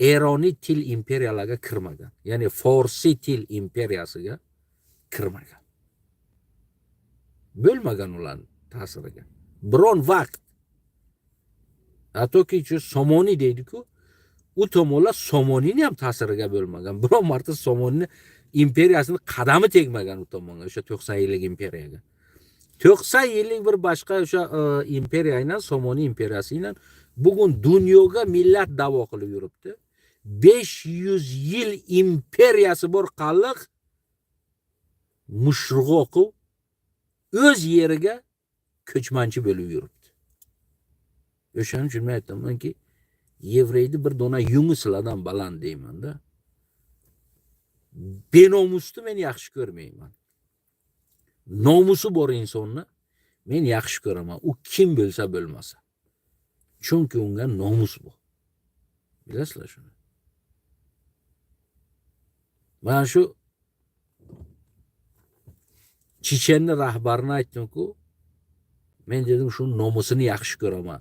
Eroniy til imperiyalarga kirmagan. Ya'ni Forsiy til imperiyasiga kirmagan. Bo'lmagan ularning ta'siriga. Biron vaqt. Hattoki shu Somoniy deydi-ku, u tomonlar Somoniyni ham ta'siriga bo'lmagan. Biron marta Somoniyni imperiyasini qadami tegmagan u tomonga, o'sha 90 yillik imperiyaga. 90 yillik bir boshqa o'sha imperiya bilan, Somoniy imperiyasi bilan bugun dunyoga millat da'vo qilib yuribdi. 500 yil imperiyasi bor qalliq mushrig'i o'qib o'z yeriga ko'chmanchi bo'lib yuribdi. O'shaning uchun men aytamanki, yevreyni bir dona yungi sizlardan baland deyman-da. Benomusni men yaxshi ko'rmayman. Nomusi bor insonni men yaxshi ko'raman. U kim bo'lsa bo'lmasa. Chunki unga nomus bor. Bilasizlar shuni. Mana shu Chechenni rahbarini aytdim-ku, men dedim shu nomusini yaxshi ko'raman.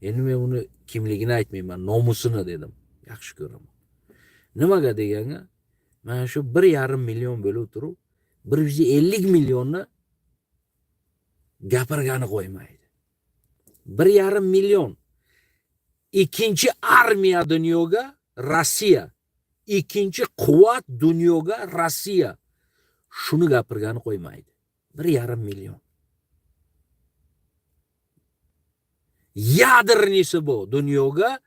Endi men uni kimligini aytmayman, nomusini dedim, yaxshi ko'raman. Nimaga deganga, mana shu 1,5 million bo'lib turib, 150 millionni gapirgani qo'ymaydi. 1,5 million. Ikkinchi armiya dunyoga Rossiya, ikkinchi quvvat dunyoga Rossiya. Shuni gapirgani qo'ymaydi. 1,5 million. Yadrnisi bu dunyoga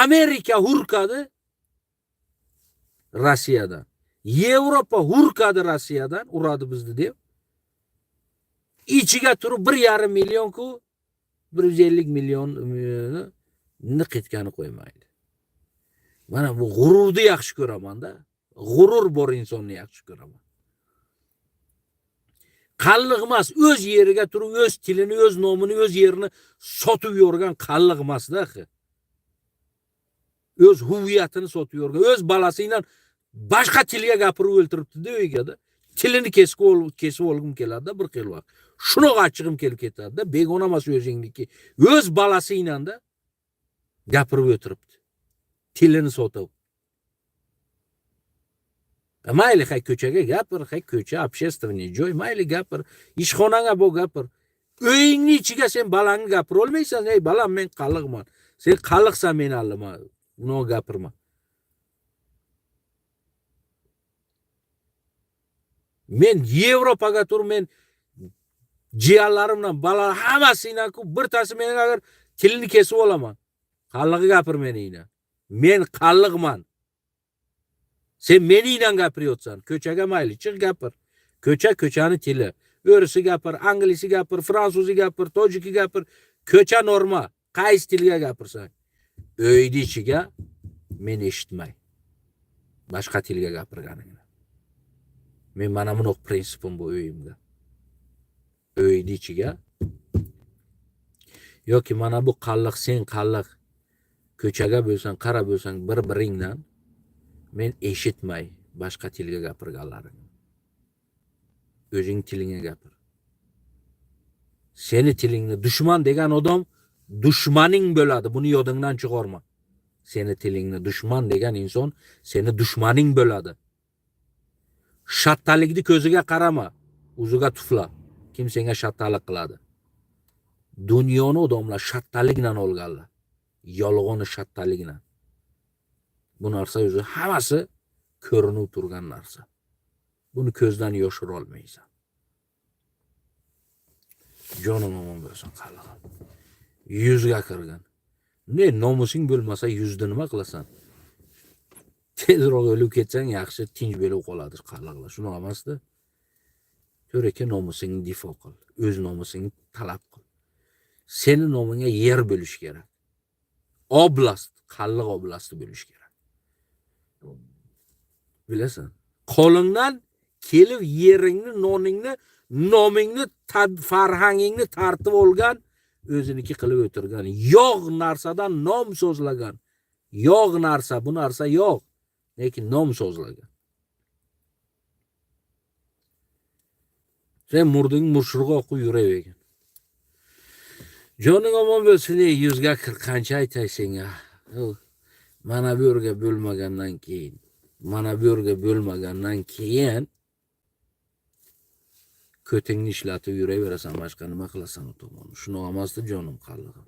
Amerika hurkadi Rossiyadan. Yevropa hurkadi Rossiyadan, uradi bizni deb. Ichiga turib 1,5 million-ku 150 million niq etgani qo'ymaydi. Mana bu g'ururni yaxshi ko'raman-da. G'urur bor insonni yaxshi ko'raman. Qalliq emas, o'z yeriga turib, o'z tilini, o'z nomini, o'z yerini sotib yorgan qalliq emas-da. O'z huviyatini sotib yorgan, o'z balasi bilan boshqa tilga gapirib o'ltiribdi-da uygada. Tilini kesib olgim keladi-da bir xil vaqt. Shunaqa achchig'im kelib ketadi-da, begona emas o'zingniki. O'z balasi bilan-da gapirib o'tiribdi. Tilini sotib. Mayli, hay ko'chaga gapir, hay ko'cha общественный joy, mayli gapir. Ishxonangga bu gapir. Uyingni ichiga sen balangni gapira olmaysan. Ey balam, men qalliqman. Sen qalliqsan, meni allama. Uni gapirma. Men Yevropaga turib, men jiyanlarim bilan balalar hammasi bilan birtasi meni agar tilini kesib olaman. Qallig'i gapir meni. Men qalliqman. Sen meni bilan gapiryapsan. Ko'chaga mayli, chiq gapir. Ko'cha ko'chani tili. O'risi gapir, anglisi gapir, fransuzi gapir, tojiki gapir. Ko'cha norma. Qaysi tilga gapirsang. Uyni ichiga men eshitmay. Boshqa tilga gapirganingni. Men mana bunaqa prinsipim bu uyimda. Uyni ichiga yoki mana bu qalliq, sen qalliq ko'chaga bo'lsang, qara bo'lsang bir-biringdan men eshitmay boshqa tilga gapirganlaringni. O'zing tilingga gapir. Seni tilingni dushman degan odam dushmaning bo'ladi. Buni yodingdan chiqarma. Seni tilingni dushman degan inson seni dushmaning bo'ladi. Shattalikni ko'ziga qarama, o'ziga tufla. Kim senga shattalik qiladi? Dunyoni odamlar shattalikdan olganlar. Yolg'oni shattalikdan. Bu narsa o'zi hammasi ko'rinib turgan narsa. Buni ko'zdan yoshira olmaysan. Jonim omon bo'lsin qallig'im. Yuzga kirgan. Ne nomusing bo'lmasa yuzda nima qilasan? Tezroq o'lib ketsang yaxshi, tinch bo'lib qoladi qalliqlar. Shunaqa emasda. To'raka nomusingni difo qil, o'z nomusingni talab qil. Seni nomingga yer bo'lish kerak. Oblast, qalliq oblasti bo'lish kerak. Bilasan, qo'lingdan kelib yeringni, noningni, nomingni, farhangingni tartib olgan, o'ziniki qilib o'tirgan, yog' narsadan nom so'zlagan. Yog' narsa, bu narsa yog'. Lekin nom so'zlagan. Sen murding mushurga o'qib yuravergin. Joning omon bo'lsin, ey, yuzga kir, qancha aytay senga. Mana bu yerga bo'lmagandan keyin, mana bu yerga bo'lmagandan keyin ko'tingni ishlatib yuraverasan, boshqa nima qilasan u tomonni. Shuni olmasdi jonim qallig'im.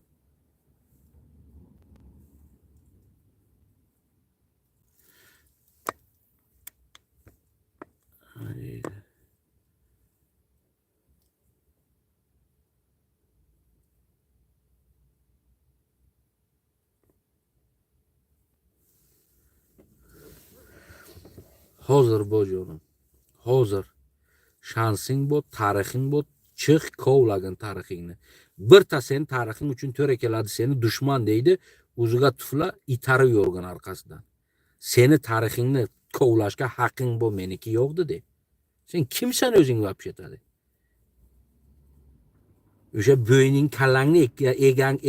Hozir bu jonim. Hozir shansing bu, tarixing bu, chiq kovlagin tarixingni. Birta sen tarixing uchun to'ra keladi, seni dushman deydi, o'ziga tufla itarib yorgan orqasidan. Seni tarixingni kovlashga haqqing bu, meniki yo'q dedi. Sen kimsan o'zing вообще-то? O'sha bo'yning kallangni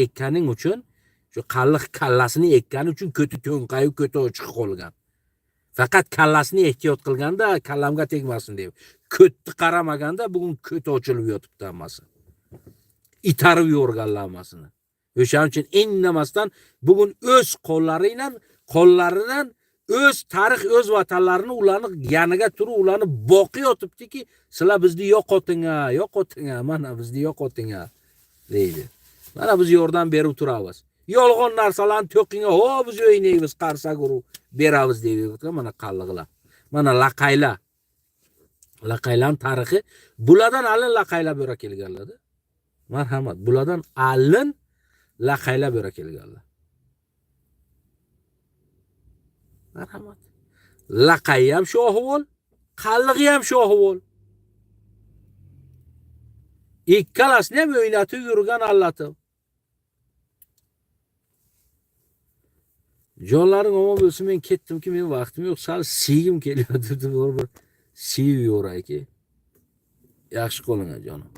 ekkaning uchun, shu qalliq kallasini ekkani uchun ko'ti to'nqayib, ko'ti ochiq qolgan. Faqat kallasini ehtiyot qilganda kallamga tegmasin deb. Ko'tni qaramaganda bugun ko'ti ochilib yotibdi hammasi. Itarib yorganlar hammasini. O'shaning uchun indamasdan bugun o'z qo'llaridan o'z tarix, o'z vatanlarini ularni yoniga turib, ularni boqib yotibdiki, sizlar bizni yo'qoting-a, yo'qoting-a, mana bizni yo'qoting-a deydi. Mana biz yordam berib turamiz. Yolg'on narsalarni to'qing, ho biz o'ynaymiz, qarsak urib beramiz deydi. Mana qalliqlar. Mana laqaylar. Laqaylarning tarixi bulardan alin laqaylar bera kelganlar-da. Marhamat, bulardan alin laqaylar bera kelganlar. Marhamat. Laqay ham shu ahvol, qallig'i ham shu ahvol. Ikkalasini ham o'ynatib yurgan allatib. Jonlaring omon bo'lsin, men ketdimki, men vaqtim yo'q, sal siygim kelyapti, bir siyib yo'rayki. Yaxshi qo'ling jonim.